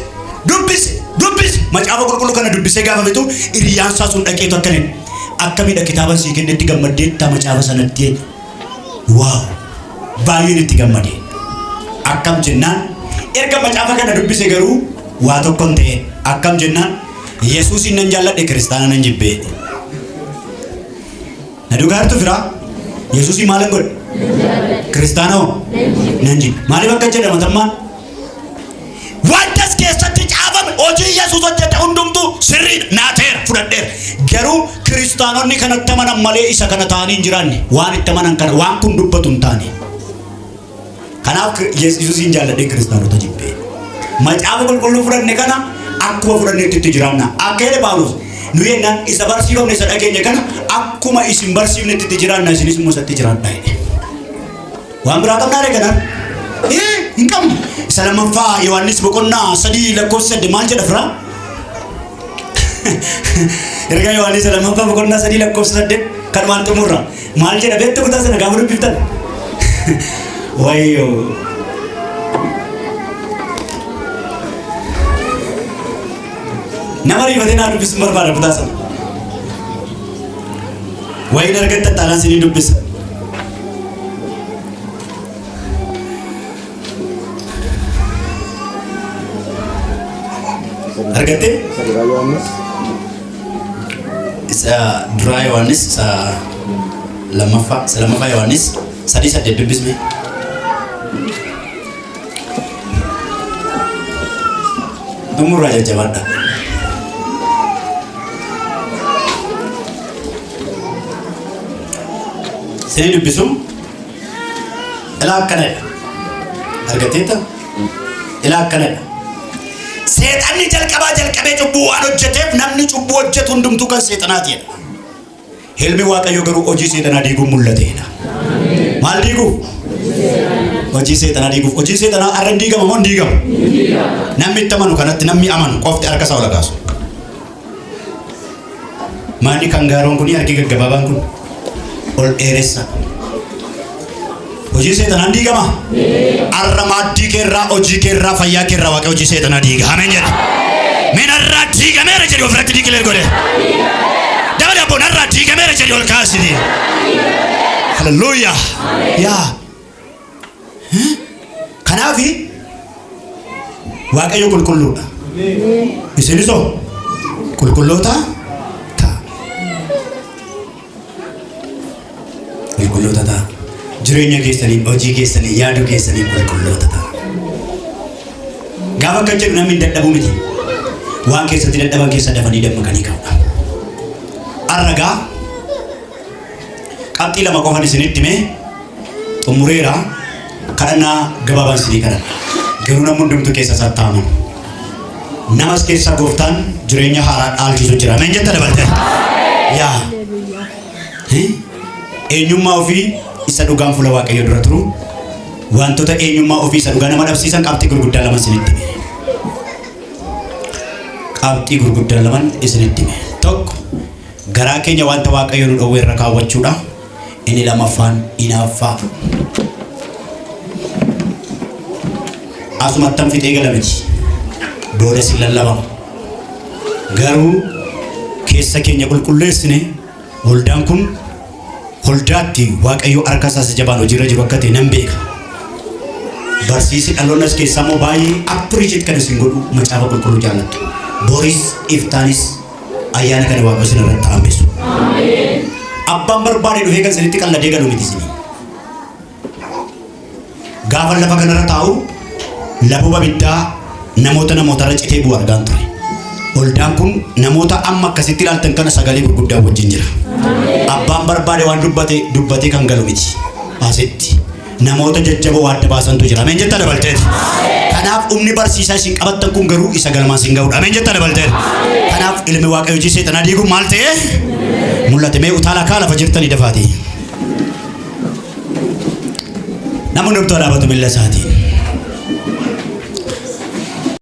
Dubbise, dubbise. Macaafa qulqulluu kana dubbisee gaafa fixu hiriyyaan isaa sun dhaqeetu akkana jedhe. Akkamidha kitaaba sii kennetti gammaddeettaa macaafa sanatti jedhe. Waaw! Baay'een itti gammade. Akkam jennaan erga macaafa kana dubbise garuu waa tokko hin ta'e. Akkam jennaan Yesuusin nan jaalladhe kiristaana nan jibbee. Na dhugaartu firaa? Yesuusin maalan godhe? Kiristaana hoo? Nan jibbe. Maaliif akka jedhama tammaan? Wanta as keessatti caafame hojii Yesuus hojjete hundumtuu sirriidha. Naa ta'eera fudhadheera. Garuu kiristaanonni kanatti amanan malee isa kana ta'anii hin jiraanne. Waan itti amanan kana waan kun dubbatu hin taane. Kanaaf Yesuusin jaalladhee kiristaanota jibbee. Macaafa qulqulluu fudhanne kana akkuma fudhanneetti itti jiraanna. Akka jedhe Phaawulos nu yennaan isa barsiifamne isa dhageenye kana akkuma isin barsiifnetti itti jiraanna isinis immoo isatti jiraadhaa jedhe. Waan biraa qabnaa ree kanaan? Ee hin qabnu. Isa lammaffaa Yohaannis boqonnaa 3 lakkoofsa 8 maal jedha firaa? Ergaa Yohaannis lammaffaa boqonnaa 3 lakkoofsa 8 kan waan xumurra. Maal jedha beektu kutaa sana gaafa dubbiftan? Wayyoo. Nama riifatee naa dubbisuun barbaada kutaa sana. Wayiin argattan taanaan isinii dubbisa. Argattee? Isa duraa Yohaannis Isa duraa Yohaannis isa lammaffaa isa lammaffaa Yohaannis 3:8 dubbisme. Xumurraa jajjabaadha. Isinii dubbisu ilaa akkanadha. Argatteetta? Ilaa akkanadha. Seexanni jalqabaa jalqabee cubbuu waan hojjeteef namni cubbuu hojjetu hundumtuu kan seexanaatiidha. Ilmi Waaqayyoo garuu hojii seexanaa diiguun mul'ateedha. Maal diiguuf? Hojii seexanaa diiguuf. Hojii seexanaa har'a hin diigama moo hin diigamu? Namni itti amanu kanatti namni amanu qofti harka isaa ol kaasu. Maalli kangaaroon kun harki gaggabaabaan kun ol dheeressa. Hojii seexanaa hin diigama? Har'a maaddii keerraa, hojii keerraa, fayyaa keerraa Waaqayyo hojii seexanaa diiga. Ameen jedhe. Mee narraa diigameera jedhi ofirratti declare godhe. Dabale abbo narraa diigameera jedhi ol kaasiti. Hallelujah. Yaa. Kanaafi Waaqayyo qulqulluudha. Isinis hoo qulqulloota ta'a. Qulqulloota ta'a. Jireenya keessaniin, hojii keessaniin, yaaduu keessaniin qulqulloota ta'a. Gaafa akka jedhu namni hin dadhabu miti. Waan keessatti dadhaban keessa dafanii dammaqanii ka'uudha. Har'a qabxii lama qofan isinitti himee xumureera. Kadhannaa gabaabaan isinii kadhadha. Garuu namni hundumtuu keessa isaatti amanu. Namas keessa gooftaan jireenya haaraa dhaalchisu jira. Ameen jetta dabalte. Yaa. Eenyummaa ofii isa dhugaan fuula Waaqayyoo dura turu wantoota eenyummaa ofii isa dhugaa nama dhabsiisan qabxii gurguddaa lama isinitti hime. Qabxii gurguddaa laman isinitti hime. Tokko, garaa keenya wanta Waaqayyo nu dhowwe irra kaawwachuudha. Inni lamaffaan hinaaffaa. Asumattan fixee gala miti. Booda sin lallabama. Garuu keessa keenya qulqulleessine waldaan kun waldaatti Waaqayyo harka isaas jabaan hojiirra jiru akka ta'e nan beeka. Barsiisi dhaloonni as keessaa immoo baay'ee appreciate kan isin godhu macaafa qulqulluu jaallattu. Boris iftaanis ayyaana kana Waaqayyo isin irratti hambisu. Abbaan barbaade dhufee kan isinitti qalladee galu miti isinii. Gaafa lafa kanarra taa'u laboba biddaa namoota namootarra citee bu'u argaan ture. Waldaan kun namoota amma akkasitti ilaaltan kana sagalee gurguddaa wajjin jira. Abbaan barbaade waan dubbate dubbatee kan galu miti. Asitti namoota jajjaboo waa adda baasantu jira. Ameen jettaa dabalteeti. Kanaaf humni barsiisaa isin qabattan kun garuu isa galmaan isin ga'udha. Ameen jettaa dabalteeti. Kanaaf ilmi Waaqayyo hojii seexanaa diiguun maal ta'e mul'ate. Mee utaalaa kaa lafa jirtanii dafaati. Namni hundumtuu dhaabatu miilla isaatiin.